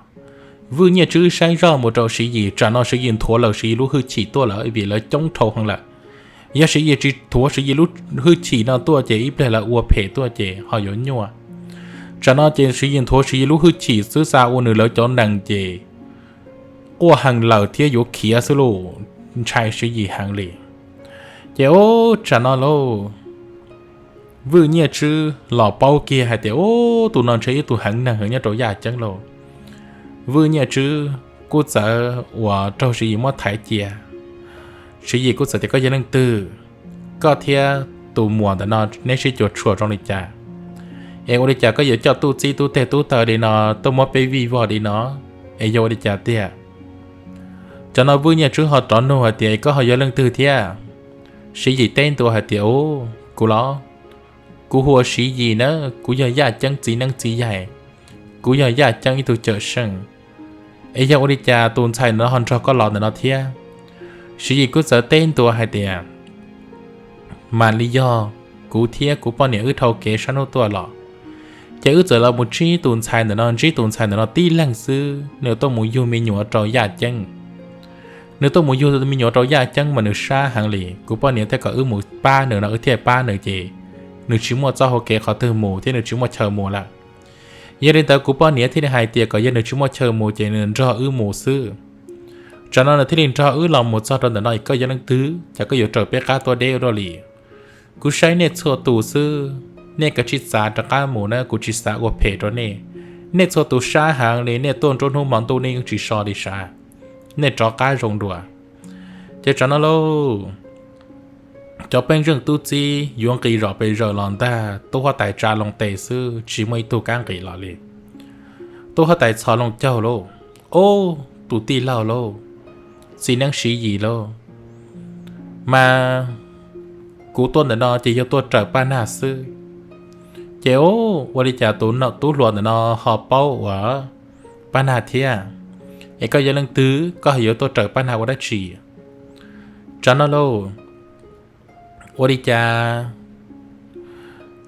Vwj Nyiaj Tswb saib zoj mus rau Siv Yis, tsam no Siv Yis nthuav lawm Siv Yis lub hwj chim tuaj lawm vim lawv coob dhau heev lawm. Yog Siv Yis tsis nthuav Siv Yis lub hwj chim no tuaj ces ib pliag lawv ua phem tuaj ces ho yuav nyuaj. Tsam no ces Siv Yis nthuav Siv Yis lub hwj chim xwb xa ua nws lawv cov nees ces quaj heev lawm thiab yuav khiav xwb lauj, ntshai Siv Yis heev li. Ces ub, tsam no lauj, Vwj Nyiaj Tswb los paub kiag hais tias ub, tus no ntshe ib tug heev neeg heev nyob rau yaj ceeb lauj. Vwj Nyiaj Tswb kuj txawm uas raug Siv Yis muab thaiv cia. Siv Yis kuj txawm tias koj yog leej twg, koj thiab tus muam ntawm no neb sib cuag tshuam zoo li cas, es ua li cas koj yuav coj tub txib tub teg tub taw li no tuaj muab peb vij vog li no, es yog ua li cas tiag? Cov no Vwj Nyiaj Tswb ho rov nug hais tias koj ho yog leej twg thiab? Siv Yis teb ntua hais tias ub, kuv los, kuv hu ua Siv Yis na, kuv yog yaj ceeb txiv neeb txiv yaig, kuv yog yaj ceeb ib tug cawm seej, es yog ua li cas tus ntxhais no ho nrog koj los ntawm no thiab? Siv Yis kuj txawm teb ntua hais tias mam li yog kuv thiab kuv poj niam wb dhau kev sab hnub tuaj los, ces wb txawm los mus ntsib tus ntxhais ntawm no, ntsib tus ntxhais ntawm no tib leeg xwb, nws tuaj mus yug me nyuam rau yaj ceeb. Nws tuaj mus yug me nyuam rau yaj ceeb mas nws sab heev li, kuv poj niam thiaj kom wb mus pab nws no wb thiaj pab nws ces nws tsis muaj txoj hau kev qhov twg mus thiab nws tsis muaj chaw mus lawm. Yog li ntawd kuv poj niam thiaj li hais tias kom yog nws tsis muaj chaw mus ces nws nrog wb mus xwb. Tsam no nws thiaj li nrog wb los mus txog rau ntawm no, koj yog leej twg, cas koj yuav raws peb qab tuaj deb ua luaj li? Kuv saib nej txhua tus xwb, nej kav tsij txav rov qab mus na, kuv tsis xav ua phem rau nej. Nej txhua tus sab heev li, nej tuaj nruab hnub hmo ntuj nej yeej tsis so li sav, nej rov qab zoo dua. Ces tsam no lauj, cov pej xeem tub txib yuav nqis zom pes zaws los ntag, tub huab tais tsa loo tes xwb tsis muaj ib tug kam nqis los li. Tub huab tais txhos loo caug lauj, Ob, tus tij laug lauj, txiv neeb Siv Yis lauj, mas kuv tuaj ntawm no ces yog tuaj raws Paj Nag xwb. Ces ua li cas tus tub hluas ntawm no ho paub ua Paj Nag thiab? Es koj yog leej twg, koj yuav tuaj raws Paj Nag ua dab tsi? Tsam no lauj, ua li cas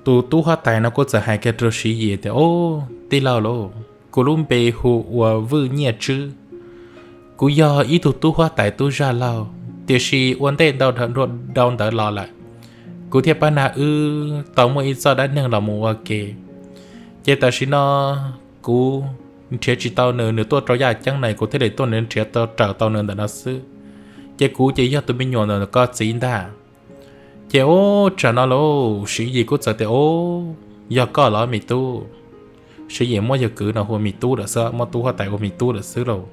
tus tub huab tais no kuj txawm hais kiag rau Siv Yis tias, Ob, tij laug lauj, kuv lub npe hu ua Vwj Nyiaj Tswb. Kuv yog ib tug tub huab tais tub zaj laug, tiam sis ua ntej ntau ntawd los lawm, kuv thiab Paj Nag wb tau muaj ib txoj dab neeg los mus ua ke. Ces tam sim no kuv nrhiav tsis tau nws, nws tuaj rau yaj ceeb no kuv thiaj li tuaj nrhiav tau, raws tau nws ntawm no xwb. Ces kuv ces yog tus me nyuam ntawm koj txiv ntag. Ces ub, tsam no lauj, Siv Yis kuj txawm tias, Ub, yog koj los me tub? Siv Yis muab yawg kwv no hu ua me tub lawm xwb, muab tub huab tais ua me tub lawm xwb lauj.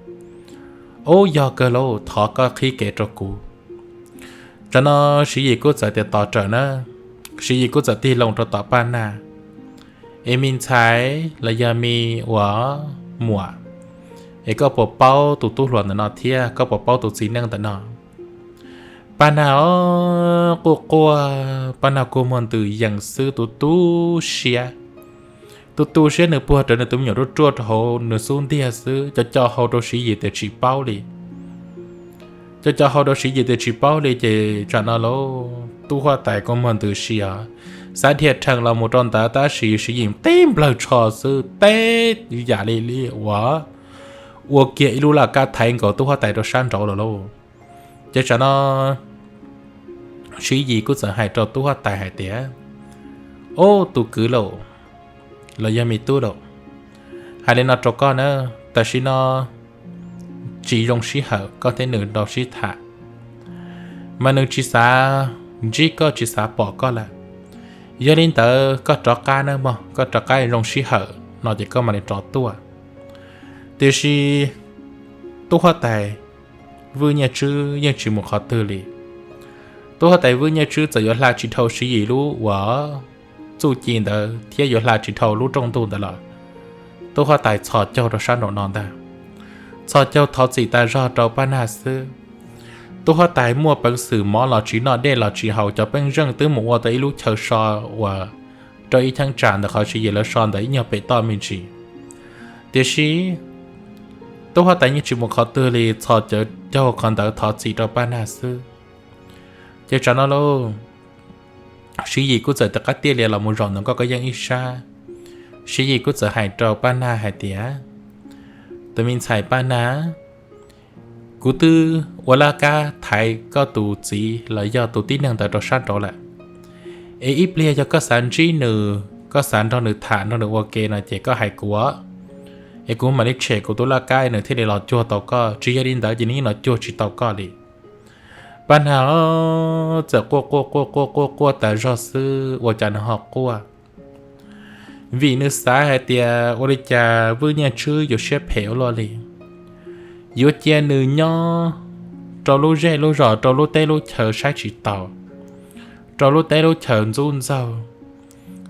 Ub, yog kawg lauj, thov koj qhib kev rau kuv. Tsam no Siv Yis kuj txawm tias tos raws na. Siv Yis kuj txawm tig loo rau tom Paj Nag, Es me ntxhais los yog me ua muam, es koj puas paub tus tub hluas ntawm no thiab koj puas paub tus txiv neej ntawm no? Paj Nag os, quaj quaj, Paj Nag kua muag ntws yees xwb, tu tu siab. Tu tu siab, nws puag rawv nws tus me nyuam ruaj ruaj rau hauv nws xub ntiag xwb, co co hau rau Siv Yis tias tsis paub li. Co co hau rau Siv Yis tias tsis paub li. Ces tsam no lauj, tub huab tais kua muag ntws si os, xav dhia rhees los mus rau ntawd tab sis Siv Yis tib nplawg tsho xwb, teb yam li li uas ua kiag ib lub laj kab thaiv nkaus tub huab tais rau sab nraud lawm lauj. Ces tsam no Siv Yis kuj txawm hais rau tub huab tais hais tias, Ob, tus kwv lauj, los yog me tub lauj, hais li no rau koj na, tam sim no tsis zoo sij hawm koj thiab nws rau sib tham, mas nws tsis xav ntsib koj, tsis xav pom koj lawm. Yog li ntawd koj rov qab nawb mog, koj rov qab zoo sij hawm no ces koj mam li rov tuaj. Tiam sis tub huab tais Vwj Nyiaj Tswb yeej tsis mus qhov twg li. Tub huab tais Vwj Nyiaj Tswb txawm yuav hla tsis dhau Siv Yis lub uas txuj ci ntawd thiab yuav hla tsis dhau lub rooj ntuj ntawd los, tub huab tais txhos caug rau sab nraum no ntag. Txhos caug thov txim tas zog rau Paj Nag xwb. Tub huab tais muaj peev xwm mov los tsis noj, dej los tsis haus, cov pej xeem twb mus ua tau ib lub chaw so uas rau ib cheeb tsam ntawm qhov Siv Yis lawv so ntawd ib nyuag pem toj me ntsis. Tiam sis tub huab tais yeej tsis mus qhov twg li, txhos caug qhov ntawd thov txim rau Paj Nag xwb. Ces tsam no lauj, Siv Yis kuj txawm tias, Qab tiaj li los mus zaum ntawm koj koj yeej ib sab. Siv Yis kuj txawm hais rau Paj Nag hais tias, Tus me ntxhais Paj Nag, kuv twb ua laj kab thaiv koj tus txiv los yog tus tib neeg ntawd rau sab nraud lawm. Es ib pliag yog koj xav ntsib nws, koj xav nrog nws tham nrog nws ua ke no ces koj hais kuv, es kuv mam li tshem kuv tus laj kab nws thiaj li los cuag tau koj, tsis yog li ntawd ces nws yeej los cuag tsis tau koj li. Paj Nag txawm quaj quaj quaj quaj quaj quaj tas zog xwb, ua cas nws ho quaj? Vim nws xav hais tias ua li cas Vwj Nyiaj Tswb yuav siab phem ua luaj li, yuav cia nws nyob rau lub zej lub zos, rau lub teb lub chaw saib tsis taus, rau lub teb lub chaw ntxub ntxaug,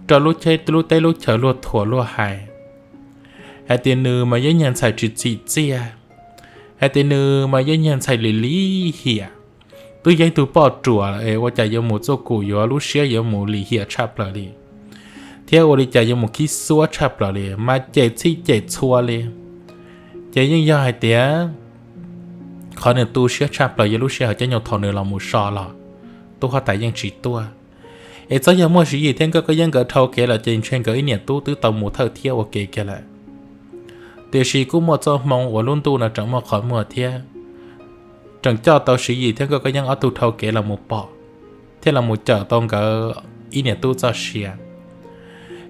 rau lub teb lub chaw luag thuam luag hais, hais tias nws mas yeej yog ntxhais tsis txim txiaj, hais tias nws mas yeej yog ntxhais lim lim hiam, twb yog ib tug poj ruam es ua cas yuav mus txuj kum yuav lub siab yuav mus lim hiam tshaj plaws li, thiab ua li cas yuav mus khib xuab tshaj plaws li, mas cem txhij cem txhua li. Ces yeej yog hais tias qhov nws tu siab tshaj plaws yog lub sij hawm caij nyoog thaum nws los mus so los, tub huab tais yeej tsis tuaj. Es txhob yog muaj Siv Yis thiab Nkauj Kab Yeeb nkawd dhau kev lawm ces ntshe nkawd ib niam tub twb tau mus thawj thiab ua ke kiag lawm. Tiam sis kuj muaj txoj hmoo uas lub ntuj no tseem muaj qhov muag thiab, tseem coj tau Siv Yis thiab Nkauj Kab Yeeb ob tug dhau kev los mus pom, thiab los mus cawm tau nkawd ib niam tub txoj sia.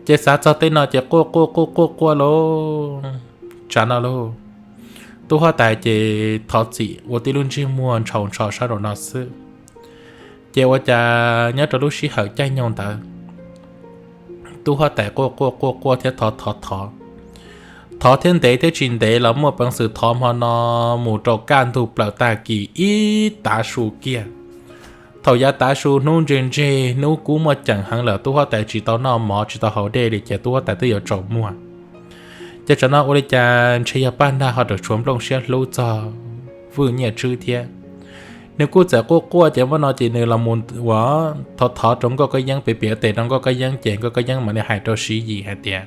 Ces xav txog tej no ces quaj quaj quaj quaj quaj lauj. Tsam no lauj, tub huab tais ces thov txim ua tib lub ntsej muag ntshaus ntsho sab nraum no xwb. Ces ua cas nyob rau lub sij hawm caij nyoog ntawd, Tub huab tais quaj quaj quaj quaj thiab thov thov thov, thov thiab ntev thiab tsis ntev los muaj peev xwm thov hmo no mus rau kaj ntug plaws tag kis ib tav su kiag. Thaum yav tav su hnub ntseg ntseg hnub kub muaj ceem heev lawm, tub huab tais tsis tau noj mov tsis tau haus dej li ces tub huab tais twb yuav tsaus muag. Ces tsam no ua li cas ntshe yog Paj Nag ho raws tshuav nplooj siab hlub txog Vwj Nyiaj Tswb thiab. Nws kuj txawm quaj quaj ces muaj no ces nws los mus ua thov thov rau Nkauj Kab Yeeb, piav piav tes rau Nkauj Kab Yeeb ces Nkauj Kab Yeeb mam li hais rau Siv Yis hais tias,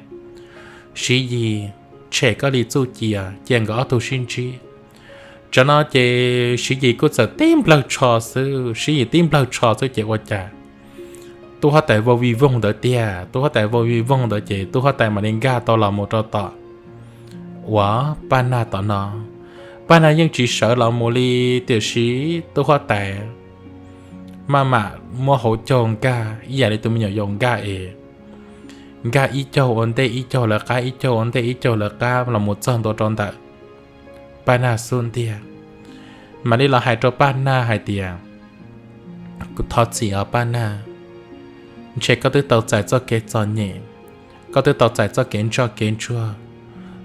Siv Yis, tshem koj li txuj ci, cia nkawd ob tug sib ntsib. Tsam no ces Siv Yis kuj txawm tib nplawg tsho xwb, Siv Yis tib nplawg tsho xwb ces ua cas tub huab tais vau vij voog ntawd tiag, tub huab tais vau vij voog ntawd ces tub huab tais mam li nkag tau los mus rau tom uas Paj Nag tom no. Paj Nag yeej tsis sawv los mus li, tiam sis tub huab tais maj mam muab hauv caug nkag ib yam li tus me nyuam yaus nkag es, nkag ib caug ua ntej ib caug lawv qab, ib caug ua ntej ib caug lawv qab los mus txog ntua rau ntawm Paj Nag xub ntiag. Mam li los hais rau Paj Nag hais tias, Kuv thov txim os Paj Nag, ntshe koj twb tau txais txoj kev txom nyem, koj twb tau txais txoj kev ntsoj kev ntsuag,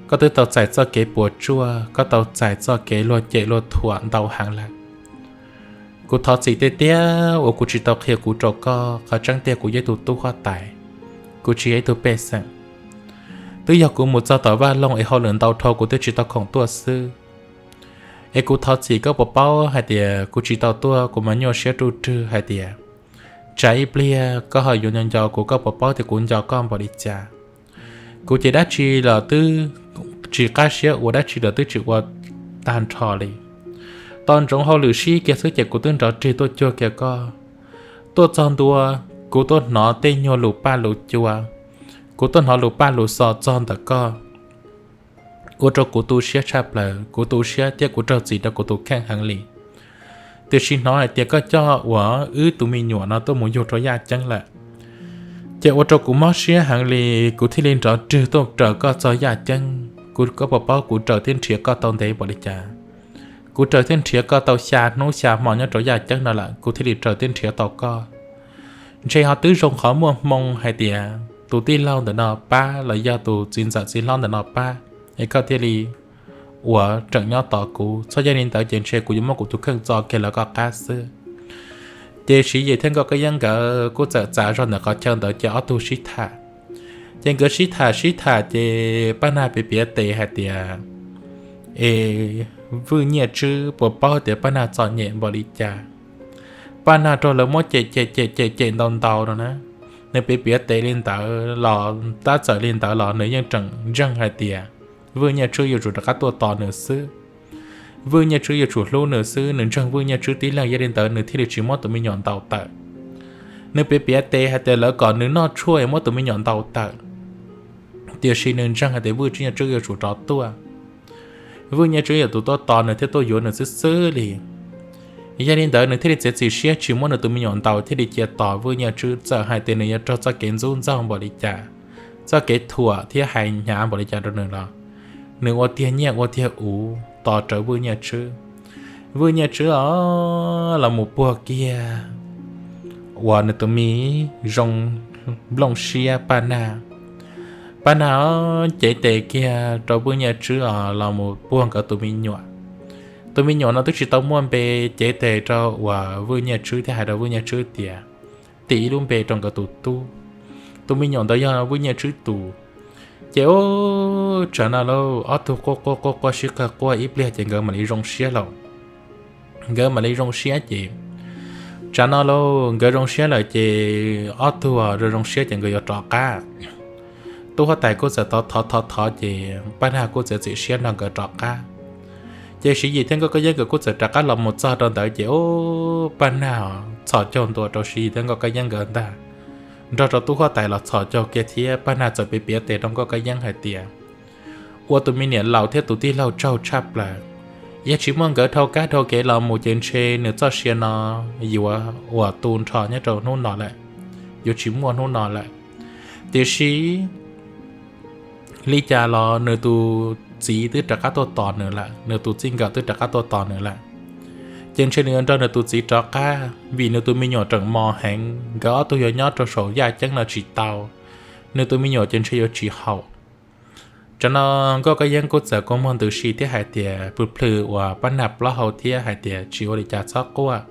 koj twb tau txais txoj kev puas tsuaj, koj tau txais txoj kev luag cem luag thuam ntau heev lawm. Kuv thov txim tiag tiag uas kuv tsis tau qhia kuv rau koj, qhov tseeb tiag kuv yog ib tug tub huab tais, kuv tsis yog ib tug pej xeem. Twb yog kuv mus txog tom vaj loog es hauj lwm ntau dhau kuv twb tsis tau khoom tuaj xwb. Es kuv thov txim, koj puas paub hais tias kuv tsis tau tuaj kuv mas nyuaj siab ruj rwg hais tias tsam ib pliag koj ho yuav nco nco kuv, koj puas paub tias kuv nco koj npaum li cas. Kuv ces dab tsi los twb tsis qab siab ua, dab tsi los twb tsis ua tag nrho li. Tos ntsoov hauj lwm sib kiag xwb ces kuv twb nrov rwg tuaj cuag kiag koj. Tuaj txog ntua, kuv tuaj hnov tej nyuag lus paj lus cua, kuv tuaj hnov lus paj lus xo txog ntawm koj, ua rau kuv tu siab tshaj plaws, kuv tu siab thiab kuv raug txim rau kuv tus kheej heev li. Tiam sis hnov hais tias koj coj uas wb tus me nyuam no tuaj mus yug rau yaj ceeb lawm, ces ua rau kuv mob siab heev li, kuv thiaj li nrov rwg tuaj raws koj txog yaj ceeb. Kuv, koj puas paub kuv raws thiab nrhiav koj tau ntev npaum li cas? Kuv raws thiab nrhiav koj tau xya hnub xya hmo nyob rau yaj ceeb no lawm, kuv thiaj li raws thiab nrhiav tau koj. Ntshe ho twb zoo qhov muaj hmoo hais tias tus tij laug ntawm no pab los yog tus txiv ntxawm txiv hlob ntawm no pab, es koj thiaj li uas tseem nyob tos kuv. Txhob yog li ntawd ces ntshe kuv yuav muab kuv tus kheej txo kiag lawv koj qab xwb. Ces Siv Yis thiab Nkauj Kab Yeeb nkawd kuj txawm txav zog ntawm qhov chaw ntawd ces ob tug sib tham. Ces nkawd sib tham sib tham ces Paj Nag piav piav tes hais tias, Es Vwj Nyiaj Tswb puas paub tias Paj Nag txom nyem npaum li cas? Paj Nag raug lawv muab cem cem cem cem cem ntau ntau no na. Nws piav piav tes li ntawd los tab txawm li ntawd los nws yeej tseem ntseeg hais tias Vwj Nyiaj Tswb yuav tsum rov qab tuaj tos nws xwb. Vwj Nyiaj Tswb yuav tsum hlub nws xwb, nws ntseeg Vwj Nyiaj Tswb tib leeg, yog li ntawd nws thiaj li tsis muab tus me nyuam ntaus tawm. Nws piav piav tes hais tias lawv kom nws noj tshuaj es muab tus me nyuam ntaus tawm, tiam sis nws ntseeg hais tias Vwj Nyiaj Tswb yuav tsum rov tuaj. Vwj Nyiaj Tswb yog tus tuaj tos nws thiab tuaj yuav nws xwb xwb li. Yog li ntawd nws thiaj li txiav txim siab tsis muab nws tus me nyuam ntaus thiaj li cia tos Vwj Nyiaj Tswb, txawm hais tias nws yuav raug txoj kev ntxub ntxaug npaum li cas, txoj kev thuam thiab hais hnyav npaum li cas rau nws los nws ua tiag nyiaj ua tiag uv tos rawv Vwj Nyiaj Tswb. Vwj Nyiaj Tswb os, los mus puag kiag uas nws tus me zoo nplooj siab Paj Nag. Paj Nag os, cev tes kiag rau Vwj Nyiaj Tswb os, los mus puag nkawd tus me nyuam. Tus me nyuam no twb tsis tau muaj npe, cev tes rau uas Vwj Nyiaj Tswb thiab hais rau Vwj Nyiaj Tswb tias tim ib lub npe rau nkawd tus tub. Tus me nyuam ntawd yog Vwj Nyiaj Tswb tus. Ces ub, tsam no lauj, ob tug quaj quaj quaj quaj sib qawg quaj ib pliag ces nkawd mam li zoo siab lawm. Nkawd mam li zoo siab ces tsam no lauj, nkawd zoo siab lawm ces ob tug zoo zoo siab ces nkawd yuav rov qab. Tub huab tais kuj txawm thov thov thov thov ces Paj Nag kuj txiav txim siab nrog nkawd rov qab. Ces Siv Yis thiab Nkauj Kab Yeeb nkawd kuj txawm rov qab los mus txog rau ntawd ces ub, Paj Nag txhos caug ntua rau Siv Yis thiab Nkauj Kab Yeeb nkawd ntag, nrog rau tub huab tais los txhos caug kiag thiab Paj Nag txawm piav piav tes rau Nkauj Kab Yeeb hais tias ua tus me niam laus thiab tus tij laug tsaug tshaj plaws. Yog tsis muaj nkawd dhau kab dhau kev los mus ces ntshe nws txoj sia no yuav uas tu nrho nyob rau hnub no lawm, yuav tsis muaj hnub no lawm. Tiam sis li cas los nws tus txiv twb rov qab tuaj tos nws lawm, nws tus txij nkawm twb rov qab tuaj tos nws lawm. Ces ntshe nws yuav nrog nws tus txiv rov qab, vim nws tus me nyuam tseem mos heev, nkawd ob tug yuav nyob rau saum yaj ceeb no tsis tau. nws tus me nyuam ces ntshe yuav tsis haum. Tsam no Nkauj Kab Yeeb kuj txawm kua muag ntws si thiab hais tias, plhws plhws uas Paj Nag plaub hau thiab hais tias, Tsis ua li cas, txhob quaj.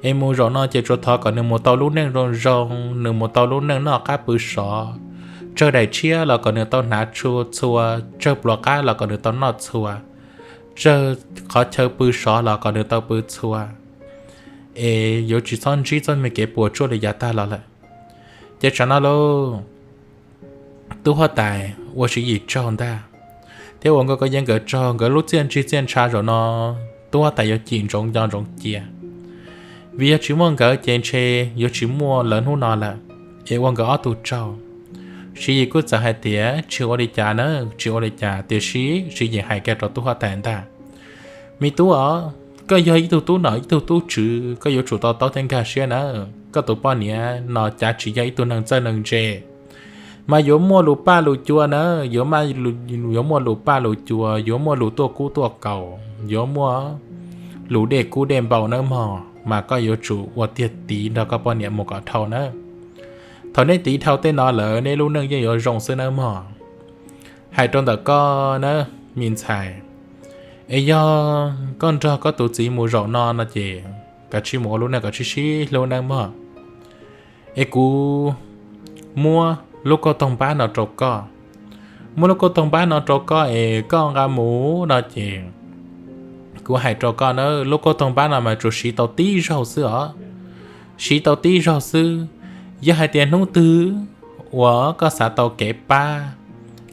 Es mus zaum no ces tsuas thov kom nws mus tau lub neej zoo zoo, nws mus tau lub neej noj qab pw sov. Tsawg daim tshiab los kom nws tau hnav tshua txhua, tsawg pluas qab los kom nws tau noj txhua, tsawg qhov chaw pw sov los kom nws tau pw txhua, es yuav tsis txhob ntsib txoj me kev puas tsuaj li yav tag los lawm. Ces tsam no lauj, tub huab tais ua Siv Yis tsaug ntag, thiab ua Nkauj Kab Yeeb nkawd tsaug. Nkawd lub txiaj ntsig txiaj ntsha zaum no tub huab tais yuav cim ntsoov nco ntsoov cia, vim yog tsis muaj nkawd ces ntshe yuav tsis muaj lawv hnub no lawm. Es ua nkawd ob tug tsaug. Siv Yis kuj txawm hais tias, Tsis ua li cas na, tsis ua li cas. Tiam sis Siv Yis hais kiag rau tub huab tais ntag, Me tub os, koj yog ib tug tub nom ib tug tub tswv, koj yuav tsum to taub thiab nkag siab na. Koj tus poj niam no cav tsis yog ib tug neeg txawj neeg ntse, mas yuav muaj lus paj lus cua na, yuav muaj lus paj lus cua, yuav muaj lus tuaj kub tuaj kaus, yuav muaj lus dej kub dej npau nawb mog, mas koj yuav tsum ua tiag tiv nrog koj poj niam mus kom dhau na. Thaum nej tiv dhau tej no lawm nej lub neej yeej yuav zoo xwb nawb mog. Hais rau ntawm koj na, me ntxhais, es yog koj nrog koj tus txiv mus zaum no no ces kav tsij mus ua lub neej kom sib sib hlub nawb mog. Es kuv muab lub kauj toog npab no rau koj. Muab lub kauj toog npab no rau koj es koj nqa mus no ces kuv hais rau koj na, lub kauj toog npab no mas tsuas siv tau tib zaug xwb os. Siv tau tib zaug xwb. Yog hais tias hnub twg uas koj xav tau kev pab,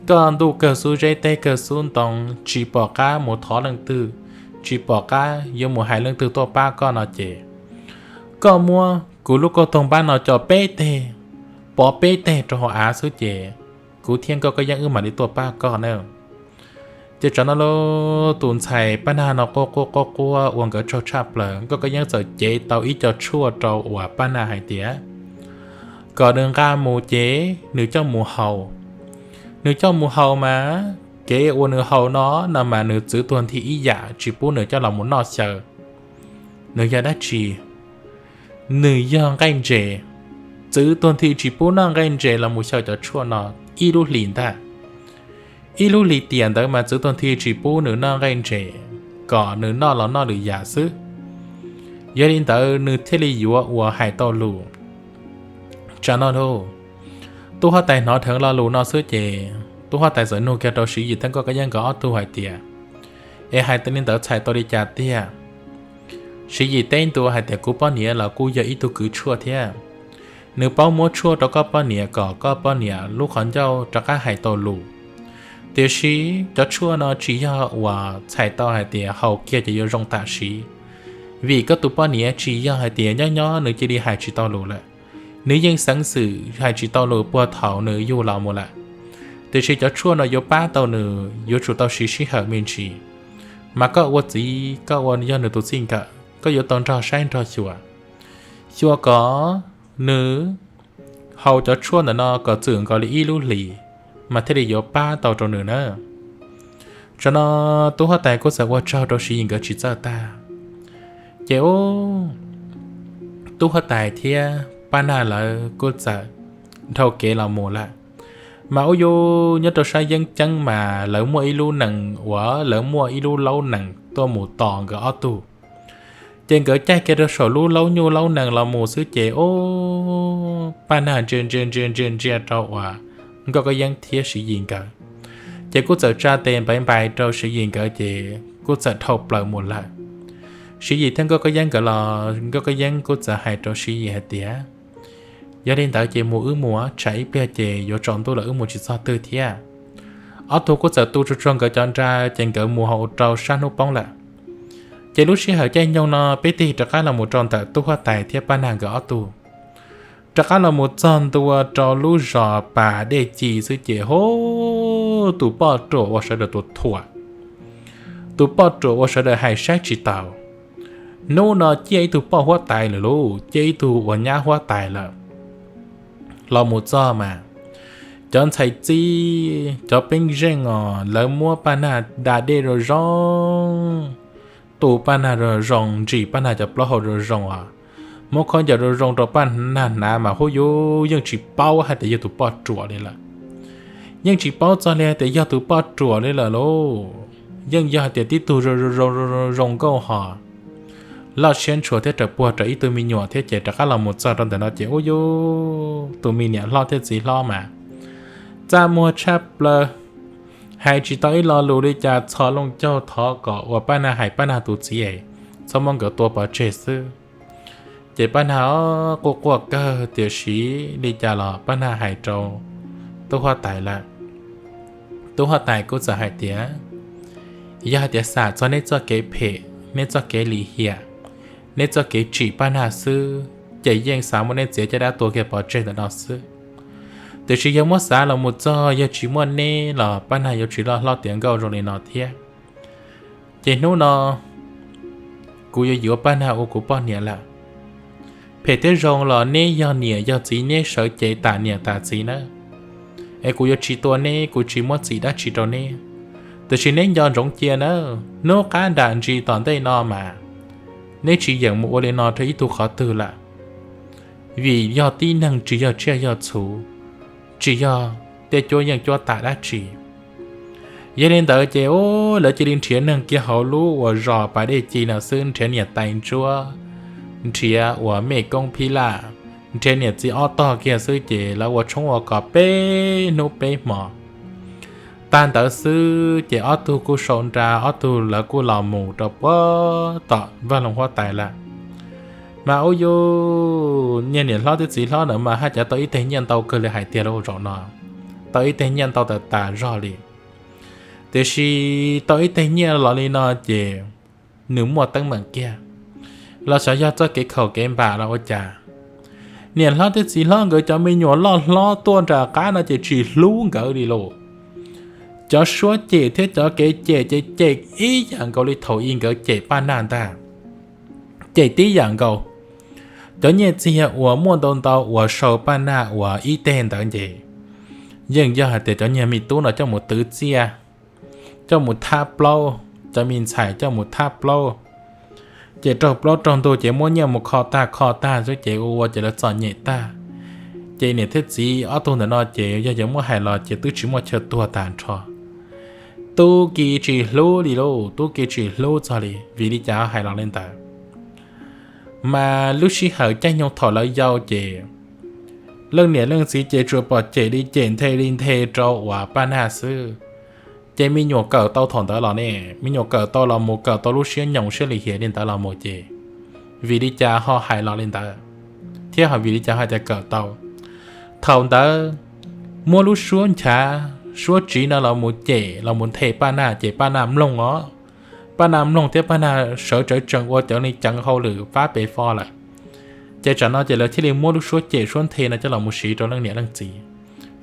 koj ntuj kawg xub zeb teb kawg xub ntoo, tsis pom qab mus thov leej twg, tsis pom qab yuav mus hais leej twg tuaj pab koj no ces, koj muab kuv lub kauj toog npab no co peb teg, pov peb teg rau hauv av xwb ces kuv thiab Nkauj Kab Yeeb wb mam li tuaj pab koj na. Ces tsam no lauj, tus ntxhais Paj Nag no quaj quaj quaj quaj ua nkawd tsaug tshaj plaws. Nkauj Kab Yeeb txawm cev tau ib co tshuaj rau uas Paj Nag hais tias kom nws nqa mus ces nws coj mus haus. Nws coj mus haus mas kev ua nws haus no, no mas nws txwv tuag nthi ib yam, tsis pub nws coj los mus noj xyaw. Nws yog dab tsi? Nws yog nqaij ntses. Txwv tuag nthi tsis pub noj nqaij ntses los mus xyaw cov tshuaj no ib lub hlis ntag. Ib lub hlis tiam ntawd mas txwv tuag nthi tsis pub nws noj nqaij ntses, kom nws noj los noj lwm yam xwb. Yog li ntawd nws thiaj li yuav uas hais tau lus. Tsam no lauj, tub huab tais hnov dheev lo lus no xwb ces tub huab tais txawm nug kiag rau Siv Yis thiab Nkauj Kab Yeeb nkawd ob tug hais tias, Es hais li ntawd txhais tau li cas tiag? Siv Yis teb ntua hais tias, Kuv poj niam los kuj yog ib tug kws tshuaj thiab. Nws paub muab tshuaj rau koj poj niam kom koj poj niam lub qhov ncauj rov qab hais tau lus. Tiam sis cov tshuaj no tsis yog uas txhais tau hais tias haus kiag ces yuav zoo tam sim, vim koj tus poj niam tsis yog hais tias nyob nyob nws cia li hais tsis tau lus lawm. Nws yeej xeev xwm hais tsis tau lus puag thaum nws yug los mus lawm. Tiam sis cov tshuaj no yuav pab tau nws yuav tsum tau siv sij hawm me ntsis. Mas koj ua txiv, koj ua yog nws tus txij nkawm, koj yuav tau nrog saib nrog xyuas, xyuas kom nws haus cov tshuaj ntawm no kom txwm nkaus li ib lub hlis, mas thiaj li yuav pab tau rau nws na. Tsam no tub huab tais kuj txawm ua tsaug rau Siv Yis nkawd tsis txawj tag. Ces ub, tub huab tais thiab Paj Nag lawv kuj txawm dhau kev los mus lawm. Mas ub, yus nyob rau sab yeeb ceeb mas lawv muaj ib lub nees uas lawv muaj ib lub laub nees tuaj mus tos nkawd ob tug. Ces nkawd caij kiag rau saum lub laub nyuj laub nees los mus xwb ces ub, Paj Nag ntsia ntsia ntsia ntsia ntsia rau uas Nkauj Kab Yeeb thiab Siv Yis nkawd, ces kuj txawm tsa tes npaiv npais rau Siv Yis nkawd ces kuj txawm dhau plaws mus lawm. Siv Yis thiab Nkauj Kab Yeeb nkawd los Nkauj Kab Yeeb kuj txawm hais rau Siv Yis hais tias, Yog li ntawd ces mus wb mus, tsam ib pliag ces yuav tsaus ntuj lawm wb mus tsis txog twg thiab. Ob tug kuj txawm tu tsuag tsuag nkawd cov nra ces nkawd mus hauv rau sab hnub poob lawm. Ces lub sij hawm caij nyoog no peb tig rov qab los mus rau ntawm tub huab tais thiab Paj Nag nkawd ob tug. Rov qab los mus txog ntua rau lub zos pas dej ci xwb ces hu, tus poj ruam ua sawv daws tus thuam, tus poj ruam ua sawv daws hais saib tsis taus. Hnub no ciaj ib tug poj huab tais lawm lauj, ciaj ib tug uas nyab huab tais lawm. Los mus txog mas cov ntxhais txib cov peeb zeej os, lawv muab Paj Nag da dej zoo zoo, tu Paj Nag zoo zoo, ntsim Paj Nag cov plaub hau zoo zoo os, muab khaub ncaws zoo zoo rau Paj Nag hnav mas hub yus yeej tsis paub hais tias yog tus poj ruam li lawm. Yeej tsis paub txog li hais tias yog tus poj ruam li lawm lauj. Yeej yog hais tias tib tug zoo nkauj hos loj siab ntshua thiab raws puag rau ib tug me nyuam thiab ces rov qab los mus txog rau ntawm no ces ub yus tus me niam hlob thiab txiv hlob mas txaj muag tshaj plaws, hais tsis tau ib lo lus li cas, txhos looj caug thov kom uas Paj Nag hais Paj Nag tus txiv es txhob muab nkawd tua pov tseg xwb. Ces Paj Nag quaj quaj kawg tiam sis li cas los Paj Nag hais rau tub huab tais lawm. Tub huab tais kuj txawm hais tias, yog hais tias xam txog neb txoj kev phem, neb txoj kev lim hiam, neb txoj kev tsim Paj Nag xwb ces yeej xav muab neb txiav caj dab tua kiag pov tseg ntawm no xwb. Tiam sis yog muab xav los mus txog yog tsis muaj neb los Paj Nag yuav tsis loj hlob tiav nkauj zoo li no thiab. Ces hnub no kuv yuav yuav Paj Nag ua kuv poj niam lawm. Phem thiab zoo los neb yog niam yog txiv neb sawv cev tam niam tam txiv nawb. Es kuv yuav tsis tua neb, kuv tsis muab txim dab tsi rau neb. Tiam sis neb nco ntsoov cia nawb, hnub qab nram ntsis tom ntej no mas neb tsis yeem mus ua li no rau ib tug qhov twg lawm. Vim yog tib neeg tsis yog tsiaj yog txhu, tsis yog tej cuab yeej cuab tam dab tsi. Yog li ntawd ces lawv cia li nrhiav neeg kiag hauv lub uas zos pas dej ci no xwb, nrhiav niam tais ntsuab, nrhiav uas mej koob phib laj, nrhiav niam txiv ob tog kiag xwb ces lawv ua tshoob ua kos peb hnub peb hmo. Tag ntawd xwb ces ob tug kuj sau nra, ob tug lawv kuj los mus rau puag tom Vaj Loog huab tais lawm. Mas ub yus niag niam hlob thiab txiv hlob ntawd mas haj cav tau ib teg nyiaj ntau kawg li hais tiag lauj zaum no. Tau ib teg nyiaj ntau tas tas zog li. Tiam sis tau ib teg nyiaj los li no ces nws muaj teeb meem kiag, los xyov yog txoj kev khaum kev npam los ua cas. Niam hlob thiab txiv hlob nkawd cov me nyuam loj hlob tuaj nram qab no ces tsis hlub nkawd li lauj. Cov suab cem thiab cov kev cem ces cem ib yam nkaus li thaum i nkawd cem Paj Nag ntag. Cem tib yam nkaus. Cov nyiaj txiag uas muaj ntau ntau uas sau Paj Nag uas ib teg ntawd ces yeej yog hais tias cov niag me tub no coj mus twv txiaj, coj mus thab plaub, cov me ntxhais coj mus thab plaub. Ces raug plaub raug ntug ces muab nyiaj mus kho tag kho tag xwb ces ua ua ces lawv txom nyem tag. Ces niam thiab txiv ob tug ntawm no ces yog yuav muab hais los ces twb tsis muaj chaw tuag tag nrho. Tub ki tsis hlub li lauj, tub ki tsis hlub txog li. Vim li cas ho hais los li ntawd? Mas lub sij hawm caij nyoog thaum lawv yau ces leej niam leej txiv ces tsuas pom cem li cem nthe li nthe rau uas Paj Nag xwb. Ces me nyuam kawm tau thaum ntawd los ne, me nyuam kawm tau los mus kawm tau lub siab nyoos siab lim hiam li ntawd los mus ces vim li cas ho hais los li ntawd, thiab ho vim li cas ho tias kawm tau? Thaum ntawd muab lub suab nchav suab tsiv no los mus cem los mus nthe Paj Nag ces Paj Nag mloog os. Paj Nag mloog thiab Paj Nag sawv tsawv tsees ua cov li ceev hauj lwm fab pes fo lawm. Ces tsam no ces lawv thiaj li muab lub suab cem suab nthe no coj los mus siv rau leej niam leej txiv,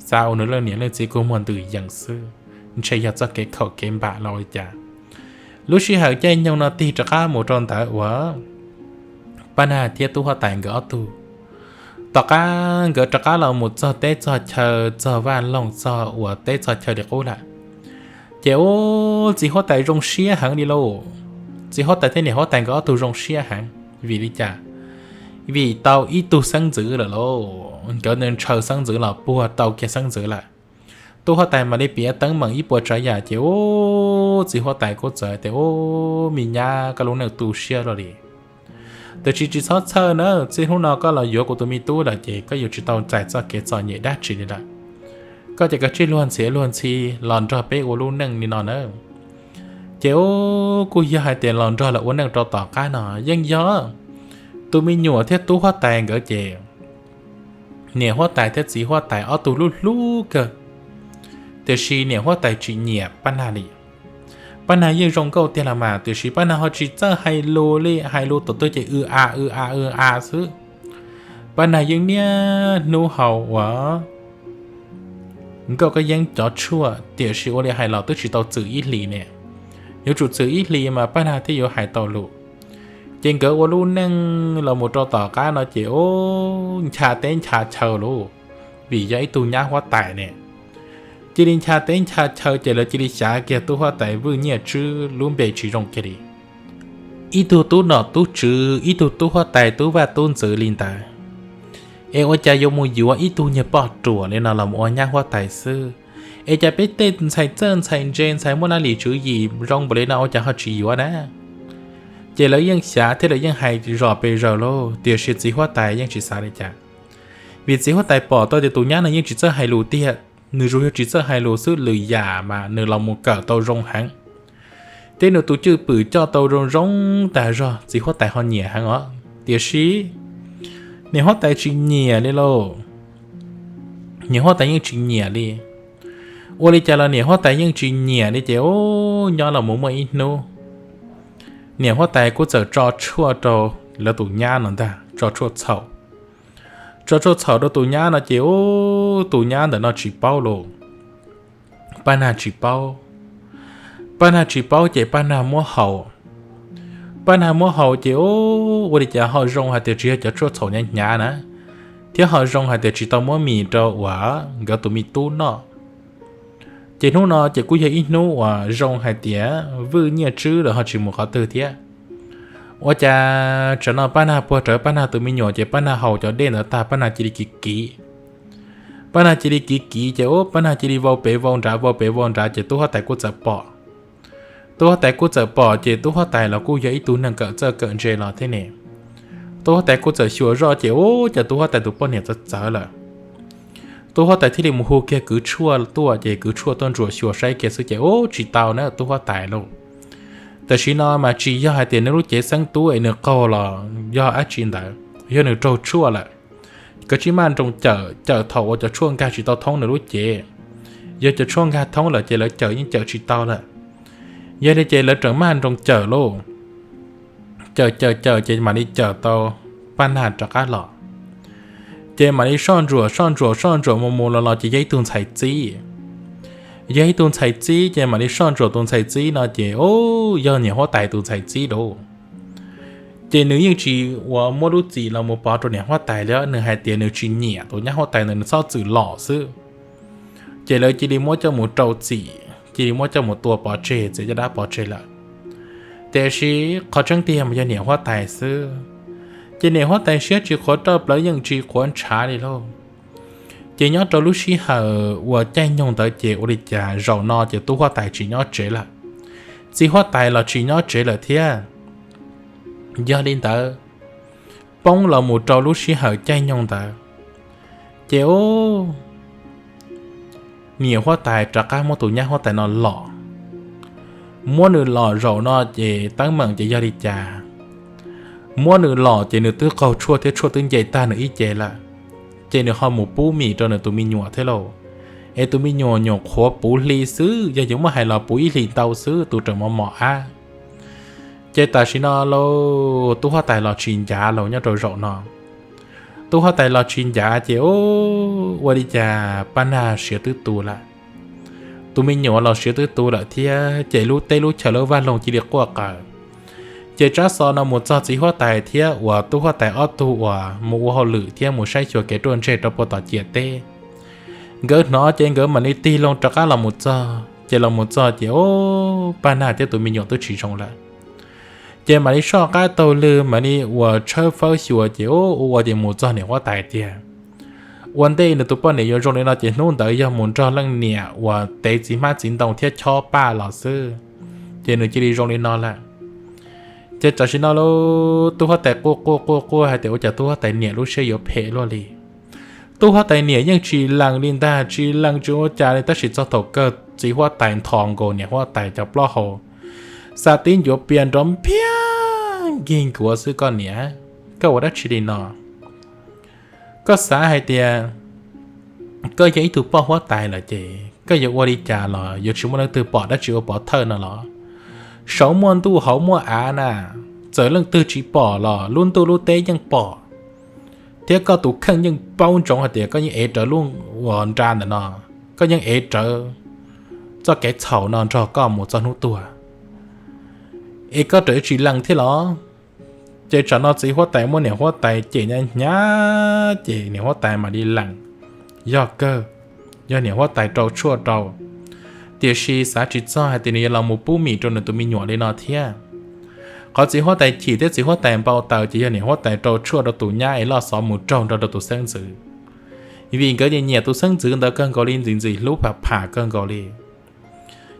xav ua nws leej niam leej txiv kua muag ntws yees xwb, ntshe yog txoj kev khaum kev npam los li cas. Lub sij hawm caij nyoog no tig rov qab mus rau ntawd uas Paj Nag thiab tub huab tais nkawd ob tug, tom qab nkawd rov qab los mus txog teb txog chaw, txog vaj loog, txog uas teb txog chaw li qub lawm, ces ub, txiv huab tais zoo siab heev li lauj. Txiv huab tais thiab niam huab tais nkawd ob tug zoo siab heev. Vim li cas? Vim tau ib tug xeeb ntxwv lawm lauj. Nkawd ntshaw xeeb ntxwv los puag tau kiag xeeb ntxwv lawm. Tub huab tais mam li piav teeb meem ib puas tsav yam ces ub, txiv huab tais kuj txawm tias, Ub, me nyab, koj lub neej tu siab luaj li. Tiam sis tsis txhob txhawj na, txij hnub no koj los yuav kuv tus me tub lawm ces koj yuav tsis tau txais txoj kev txom nyem dab tsi li lawm. Koj ces kav tsij luag ntxhi luag ntxhi los nrog peb ua lub neej li no na. Ces ub, kuj yog hais tias los nrog lawv ua neej rau tom qab no yeej yog tus me nyuam thiab tub huab tais nkawd ces niam huab tais thiab txiv huab tais ob tug hlub hlub kawg. Tiam sis niam huab tais tsis nyiam Paj Nag li. Paj Nag yeej zoo nkauj tiag los mas, tiam sis Paj Nag ho tsis txawj hais lus li, hais lus tom twg ces w a w a w a xwb. Paj Nag yeej niaj hnub haus uas nkauj kab yeeb cov tshuaj, tiam sis ua li hais los twb tsis tau txwm ib hlis ne. Yuav tsum txwm ib hlis mas Paj Nag thiaj yuav hais tau lus. Ces nkawd ua lub neej los mus rau tom qab no ces ub, ncha teb ncha chaw lauj, vim yog ib tug nyab huab tais ne. Cia li ncha teb ncha chaw ces lawv cia li xyav kiag tub huab tais Vwj Nyiaj Tswb lub npe tsis zoo kiag li. ib tug tub nom tub tswv, ib tug tub huab tais tub vaj tub ntxwv li ntawd, es ua cas yuav mus yuav ib tug niag poj ruam li no los mus ua nyab huab tais xwb? Es cas peb tej ntxhais txawj ntxhais ntse ntxhais muaj laj lim tswv yim zoo npaum li no ua cas ho tsis yuav na? Ces lawv yeej xyav thiab lawv yeej hais zom pes zaws lauj, tiam sis txiv huab tais yeej tsis xav li cas. Vim txiv huab tais pom tau tias tus nyab no yeej tsis txawj hais lus tiag, nws zoo yog tsis txawj hais lus xwb, lwm yam mas nws los mus kawm tau zoo heev, thiab nws tus cwj pwm coj tau zoo zoo tag zog, txiv huab tais ho nyiam heev os. Tiam sis niam huab tais tsis nyiam li lauj. Niam huab tais yeej tsis nyiam li. Ua li cas los niam huab tais yeej tsis nyiam li ces ub, nyob los mus muaj ib hnub niam huab tais kuj txawm tso tshuaj rau lawv tus nyab no ntag, tso tshuaj txhaum. Tso tshuaj txhaum rau tus nyab no ces ub, tus nyab ntawm no tsis paub lauj. Paj Nag tsis paub. Paj Nag tsis paub ces Paj Nag muab haus. Paj Nag muab haus ces ub, ua li cas ho zoo hais tias tsis yog cov tshuaj txhaum hnyav hnyav na, thiab ho zoo hais tias tsis tau muab mis rau uas nkawd tus me tub noj. Ces hnub no ces kuj yog ib hnub uas zoo hais tias Vwj Nyiaj Tswb lawv ho tsis mus qhov twg thiab. Ua cas tsam no Paj Nag puag rawv Paj Nag tus me nyuam ces Paj Nag haus cov dej ntawd tag Paj Nag cia li kiv kiv. Paj Nag cia li kiv kiv ces ub, Paj Nag cia li vau pem vau nrad vau pem vau nrad ces tub huab tais kuj txawm pom. Tub huab tais kuj txawm pom ces tub huab tais los kuj yog ib tug neeg kawm txawj kawm ntse los thiab ne. Tub huab tais kuj txawm xyuas zoj ces ub, cas tub huab tais tus poj niam txawv txawv lawm. Tub huab tais thiaj li mus hu kiag kwv tshuaj tuaj ces kwv tshuaj tuaj ntsuas xyuas saib kiag xwb ces ub, tsis tau na tub huab tais lauj. Tam sim no mas tsis yog hais tias nws lub cev xeeb tub es nws qaug los yog dab tsi ntawd, yog nws raug tshuaj lawm. Kav tsij maj nroos cawm, cawm thaum uas cov tshuaj nkag tsis tau thoob nws lub cev. Yog cov tshuaj nkag thoob lawm ces lawv cawm yeej cawm tsis tau lawm. Yog li ces lawv tseem maj nroos cawm lauj. Cawm cawm cawm ces mam li cawm tau Paj Nag rov qab los. Ces mam li soj ntsuam soj ntsuam soj ntsuam mus mus los los ces yog ib tug ntxhais txib. Yog ib tug ntxhais txib ces mam li soj ntsuam tus ntxhais txib no ces ub, yog niam huab tais tus ntxhais txib lauj. Ces nws yeej tsis uas muab lub txim los mus pov rau niam huab tais li, nws hais tias nws tsis nyiam tus nyab huab tais ntawd, nws txhob txwm los xwb. Ces lawv cia li muab coj mus rau txim, cia li muab coj mus tua pov tseg, txiav caj dab pov tseg lawm. Tiam sis qhov tseeb tiag mas yog niam huab tais xwb. Ces niam huab tais siab tsis qhuav roj plaws yeej tsis qhuav ntshav li lauj. Ces nyob rau lub sij hawm uas caij nyoog ntawd ces ua li cas zaum no ces tub huab tais tsis nyob tsev lawm, txiv huab tais los tsis nyob tsev lawm thiab. Yog li ntawd, poob los mus rau lub sij hawm caij nyoog ntawd, ces ub, niam huab tais rov qab muab tus nyab huab tais no los. Muab nws los zaum no ces teeb meem ces yog li cas, muab nws los ces nws twb qaug tshuaj thiab tshuaj twb nce tag nws ib ce lawm. Ces nws ho mus pub mis rau nws tus me nyuam thiab lauj. Es tus me nyuam nyuam qhuav puv hli xwb, yog yuav muab hais los puv ib hlis ntau xwb, tus tseem mos mos ab. Ces tam sim no lauj, tub huab tais los tsis ncav lauj, nyob rau zaum no tub huab tais los tsis ncav ces ub, ua li cas Paj Nag siav twb tu lawm, tus me nyuam los siav twb tu lawm thiab, ces lub teb lub chaw lub vaj loog cia li quaj qaws. Ces tsab xov no mus txog txiv huab tais thiab uas tub huab tais ob tug uas mus ua hauj lwm thiab mus saib xyuas kev ruaj ntseg rau puag tom ciam teb. Nkawd hnov ces nkawd mam li tig loo rov qab los mus txog, ces los mus txog ces ub, Paj Nag thiab tus me nyuam twb tsis zoo lawm. Ces mam li soj qab taug lw mam li uas tshawb fawb xyuas ces ub, ua ua ces mus txog niam huab tais tiag. Ua ntej nws tus poj niam yuav zoo li no ces hnub ntawd yog mus nrog leej niam uas tev txiv hmab txiv ntoo thiab chob paj los xwb, ces nws cia li zoo li no lawm. Ces tam sim no lauj, tub huab tais quaj quaj quaj quaj hais tias ua cas tub huab tais niam lub siab yuav phem luaj li. Tub huab tais niam yeej tsis lees li ntag, tsis lees tsis ua cas li, tab sis txog thaum kawg txiv huab tais nthos nkaus niam huab tais cov plaub hau, xa tib ncuav pias nrov npiag nkig nkuav xwb. Koj niam, koj ua dab tsi li no? Koj xav hais tias koj yog ib tug poj huab tais lawm ces koj yuav ua li cas los yuav tsis muaj leej twg pom dab tsi ua pov thawj no los? Saud muaj ntuj hauv muaj av na, txawm leej twg tsis pom los lub ntuj lub teb yeej pom, thiab koj tus kheej yeej paub ntsoov hais tias koj yeej ev rawv lub uas nra ntawm no, koj yeej ev rawv txoj kev txhaum no nrog koj mus txog hnub tuag, es koj raws tsis lees thiab los? Ces tsam no txiv huab tais muab niam huab tais cem hnyav hnyav ces niam huab tais mam li lees. Yog kawg, yog niam huab tais rau tshuaj rau, tiam sis xav tsis txog hais tias nws yuav los mus pub mis rau nws tus me nyuam li no thiab. Qhov txiv huab tais chim thiab txiv huab tais npau taws ces yog niam huab tais rau tshuaj rau tus nyab es loj xov mus raug nrog rau tus xeeb ntxwv, vim nkawd nyiam nyiam tus xeeb ntxwv ntawd kawg nkaus li, ntxim ntxim hlub pham pham kawg nkaus li.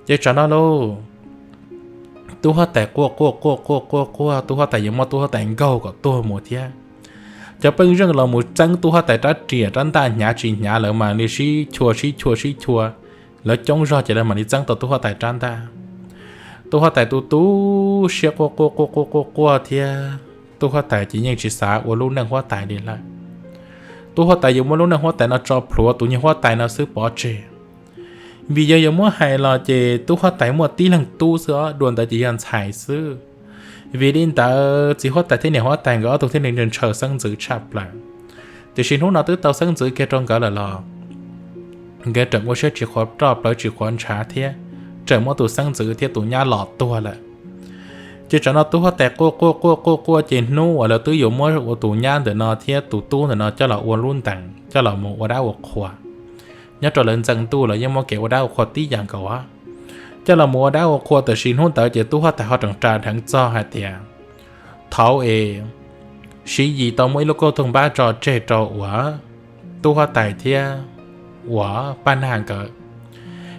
Ces tsam no lauj, tub huab tais quaj quaj quaj quaj quaj quaj, tub huab tais yuav muab tub huab tais nkaug kom tuag mus thiab. Cov pej xeem los mus txeeb tub huab tais rab riam rab ntaj, hnyav tsis hnyav lawv mam li sib chua sib chua sib chua, lawv coob zog ces lawv mam li txeeb tau tub huab tais rab ntaj. Tub huab tais tu tu siab quaj quaj quaj quaj quaj quaj thiab, tub huab tais ces yeej tsis xav ua lub neej huab tais li lawm. Tub huab tais yuav muab lub neej huab tais no tso plhuav tus nyuag huab tais no xwb pov tseg, vim yog yuav muab hais los ces tub huab tais muaj tib leeg tub xwb os, dua ntawd ces yog ntxhais xwb. Vim li ntawd txiv huab tais thiab niam huab tais nkawd ob tug thiaj li ntshaw xeeb ntxwv tshaj plaws. Tiam sis hnub no twb tau xeeb ntxwv kiag rau nkawd lawm los nkawd tseem ua siab tsis qhuav roj plawv tsis qhuav ntshav thiab, tseem muab tus xeeb ntxwv thiab tus nyab los tuag lawm. Ces tsam no tub huab tais quaj quaj quaj quaj quaj ces hnub uas lawv twb yuav muab ua tus nyab ntawm no thiab tus tub ntawm no coj los ua lub ntees coj los mus ua dab ua qhua. Nyob rau lawv ntxeev ntuj los yeej muaj kev ua dab ua qhua tib yam nkaus. Coj los mus ua dab ua qhua, tiam sis hnub ntawd ces tub huab tais ho tseem ras dheev txog hais tias thaum es Siv Yis tau muab ib lub kauj toog npab tso tseg rau uas tub huab tais thiab uas Paj Nag nkawd,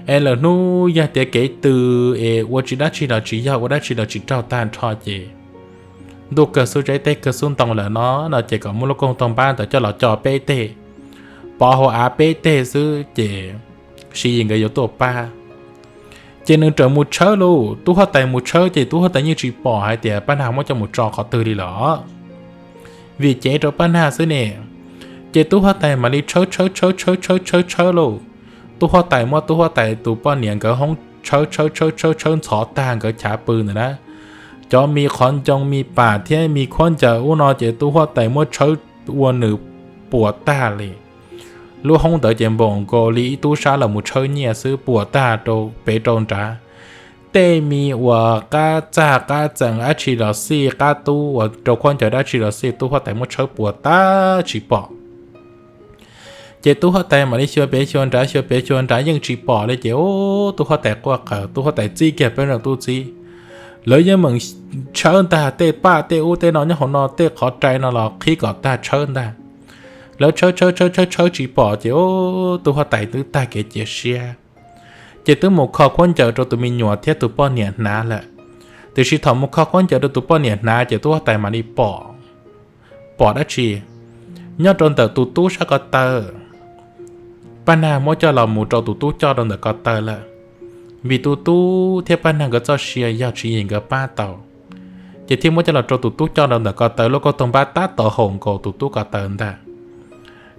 es lawm hnub yog tias kev tws es ua tsis dab tsi los tsis yog, ua dab tsi los tsis raug tag nrho ces ntuj kawg xub zeb teb kawg xub ntoo lawm no, no ces kom muab lub kauj toog npab ntawd coj los co peb teg, pov hauv av peb teg xwb ces Siv Yis nkawd yuav tuaj pab. Ces nws txawm mus tshawb lauj, tub huab tais mus tshawb ces tub huab tais yeej tsis pom hais tias Paj Nag muab coj mus tso qhov twg li lawm, vim cev rau Paj Nag xwb ne. Ces tub huab tais mam li tshawb tshawb tshawb tshawb tshawb tshawb tshawb lauj. Tub huab tais muab tub huab tais tus poj niam nkawd hoob tshawb tshawb tshawb tshawb tshawb ntxhov tag nkawd chav pw ntawd na. Cov me qhov ncoo me pam thiab me khaub ncaws ub no ces tub huab tais muab tshawb ua nws puas tag li. Lub hoob ntawd ces npaum nkaus li ib tub sab los mus tshawb nyiaj xwb, puas tag rau pem rau nrad. Tej me uas qab txaj qab txees dab tsi los xij, qab tub uas rau khaub ncaws dab tsi los xij, tub huab tais muab tshawb puas tag tsis pom. Ces tub huab tais mam li xyuas pem xyuas nrad xyuas pem xyuas nrad yeej tsis pom li ces tub huab tais quaj qawg, tub huab tais txib kiag peb zoo tub txib. Lawv yeej meem tshawb ntag, tej paj tej ub tej no nyob hauv no, tej qhov rai no los qhib kom tag tshawb ntag. Lawv tshawb tshawb tshawb tshawb tshawb tsis pom ces tub huab tais twb tag kev cia siab. Ces twb mus kho khaub ncaws rau tus me nyuam thiab tus poj niam hnav lawm. Tiam sis thaum mus kho khaub ncaws rau tus poj niam hnav ces tub huab tais mam li pom, pom dab tsi nyob rau ntawm tus tub sab ko taw. Paj Nag muab coj los mus rau tus tub coj rau ntawm ko taw lawm. Vim tus tub thiab Paj Nag nkawd txoj sia yog Siv Yis nkawd pab tau, ces thiaj muab coj los rau tus tub coj rau ntawm ko taw, lub kauj toog npab tab tom haum nkaus tus tub ko taw ntag.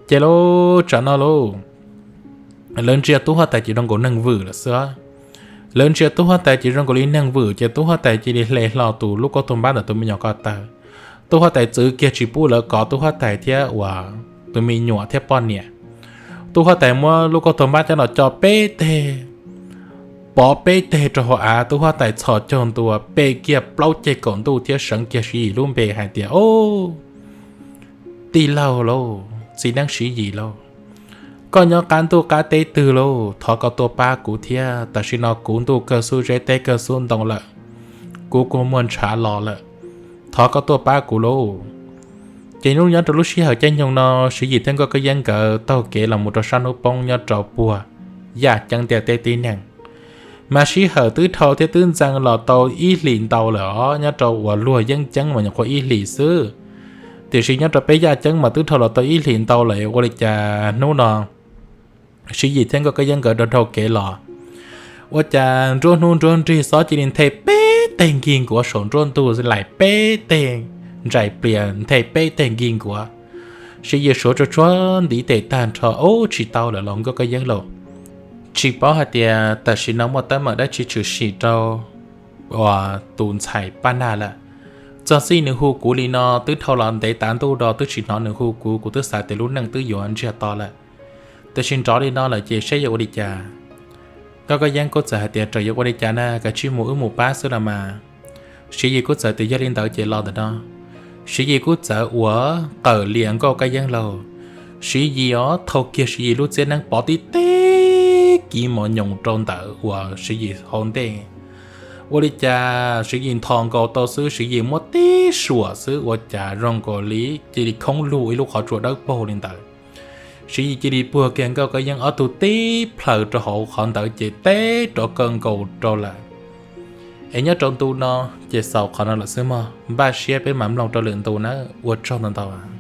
Ces lub tsam no lauj, lawv ntsia tub huab tais ces zoo nkaus neeg vwm lawm xwb. Lawv ntsia tub huab tais ces zoo nkaus li neeg vwm ces tub huab tais cia li hle hlo tus lub kauj toog npab ntawm tus me nyuam ko taw. Tub huab tais txwv kiag tsis pub lawv kov tub huab tais thiab uas tus me nyuam thiab poj niam. Tub huab tais muab lub kauj toog npab coj los co peb teg, pov peb teg rau hauv av, tub huab tais txhos caug ntua pe kiag plaub ceg kaum ntuj thiab seev kiag Siv Yis lub npe hais tias, Au, tij laug lauj, txiv neeb Siv Yis lauj, koj nyob qab ntuj qab teb twg lauj, thov koj tuaj pab kuv thiab, tam sim no kuv ntuj kawg xub zeb teb kawg xub ntoo lawm, kuv kua muag ntshav los lawm, thov koj tuaj pab kuv lauj. Ces nyob rau lub sij hawm caij nyoog no, Siv Yis thiab Nkauj Kab Yeeb nkawd taug kev los mus rau sab hnub poob nyob rau puag yaj ceeb ntiaj teb tib neeg. Mas sij hawm twb dhau thiab twb ntxeev los tau ib hlis ntau lawm os, nyob rau uas luag yeeb ceeb mas nyuam qhuav ib hlis xwb. Tiam sis nyob rau peb yaj ceeb mas twb dhau los tau ib hlis ntau lawm, ua li cas hnub no Siv Yis thiab Nkauj Kab Yeeb nkawd dhau dhau kev los, ua cas nruab hnub nruab nrig xob cia li nthe peb teg nkig nkuav saum nruab ntug, laim peb teg ntsais plias nthe peb teg nkig nkuav. Siv Yis suav tsuag tsuag ntiv tes tag nrho, Ub, tsis tau lawm los Nkauj Kab Yeeb lauj, tsis paub hais tias tam sim no muaj teeb meem dab tsi tshwm sim rau uas tus ntxhais Paj Nag lawm. Txog txij nws hu kuv li no twb dhau los ntev tav ntuj do twb tsis hnov nws hu kuv, kuv twb xav tias lub neej twb yuav ntsiag to lawm. Tiam sis nrov li no lawm ces saib yuav ua li cas. Nkauj Kab Yeeb kuj txawm hais tias, Raws yuav ua li cas na, kav tsij mus wb mus pab xwb los mas. Siv Yis kuj txawm tias, Yog li ntawd ces los ntawm no. Siv Yis kuj txawm uas qawm lias Nkauj Kab Yeeb lauj. Siv Yis os, thau kiag Siv Yis lub txiab neeb pov tib teg kiv mos nyoos rau ntawm uas Siv Yis hauv ntej. Ua li cas Siv Yis nthos nkaus tau xwb, Siv Yis muab tib suam xwb ua cas zoo nkaus li cia li khoob lug ib lub qhov tsua dawb paug li ntawd. Siv Yis cia li puag kiag Nkauj Kab Yeeb ob tug tib plhaws rau hauv qhov ntawd ces teb rov kaw nkaus rau lawm. Es nyob rau ntu no ces xaus qhov no lawm xwb mog, npaj siab peb mam mloog rau lwm ntu nawb, ua tsaug ntau ntau.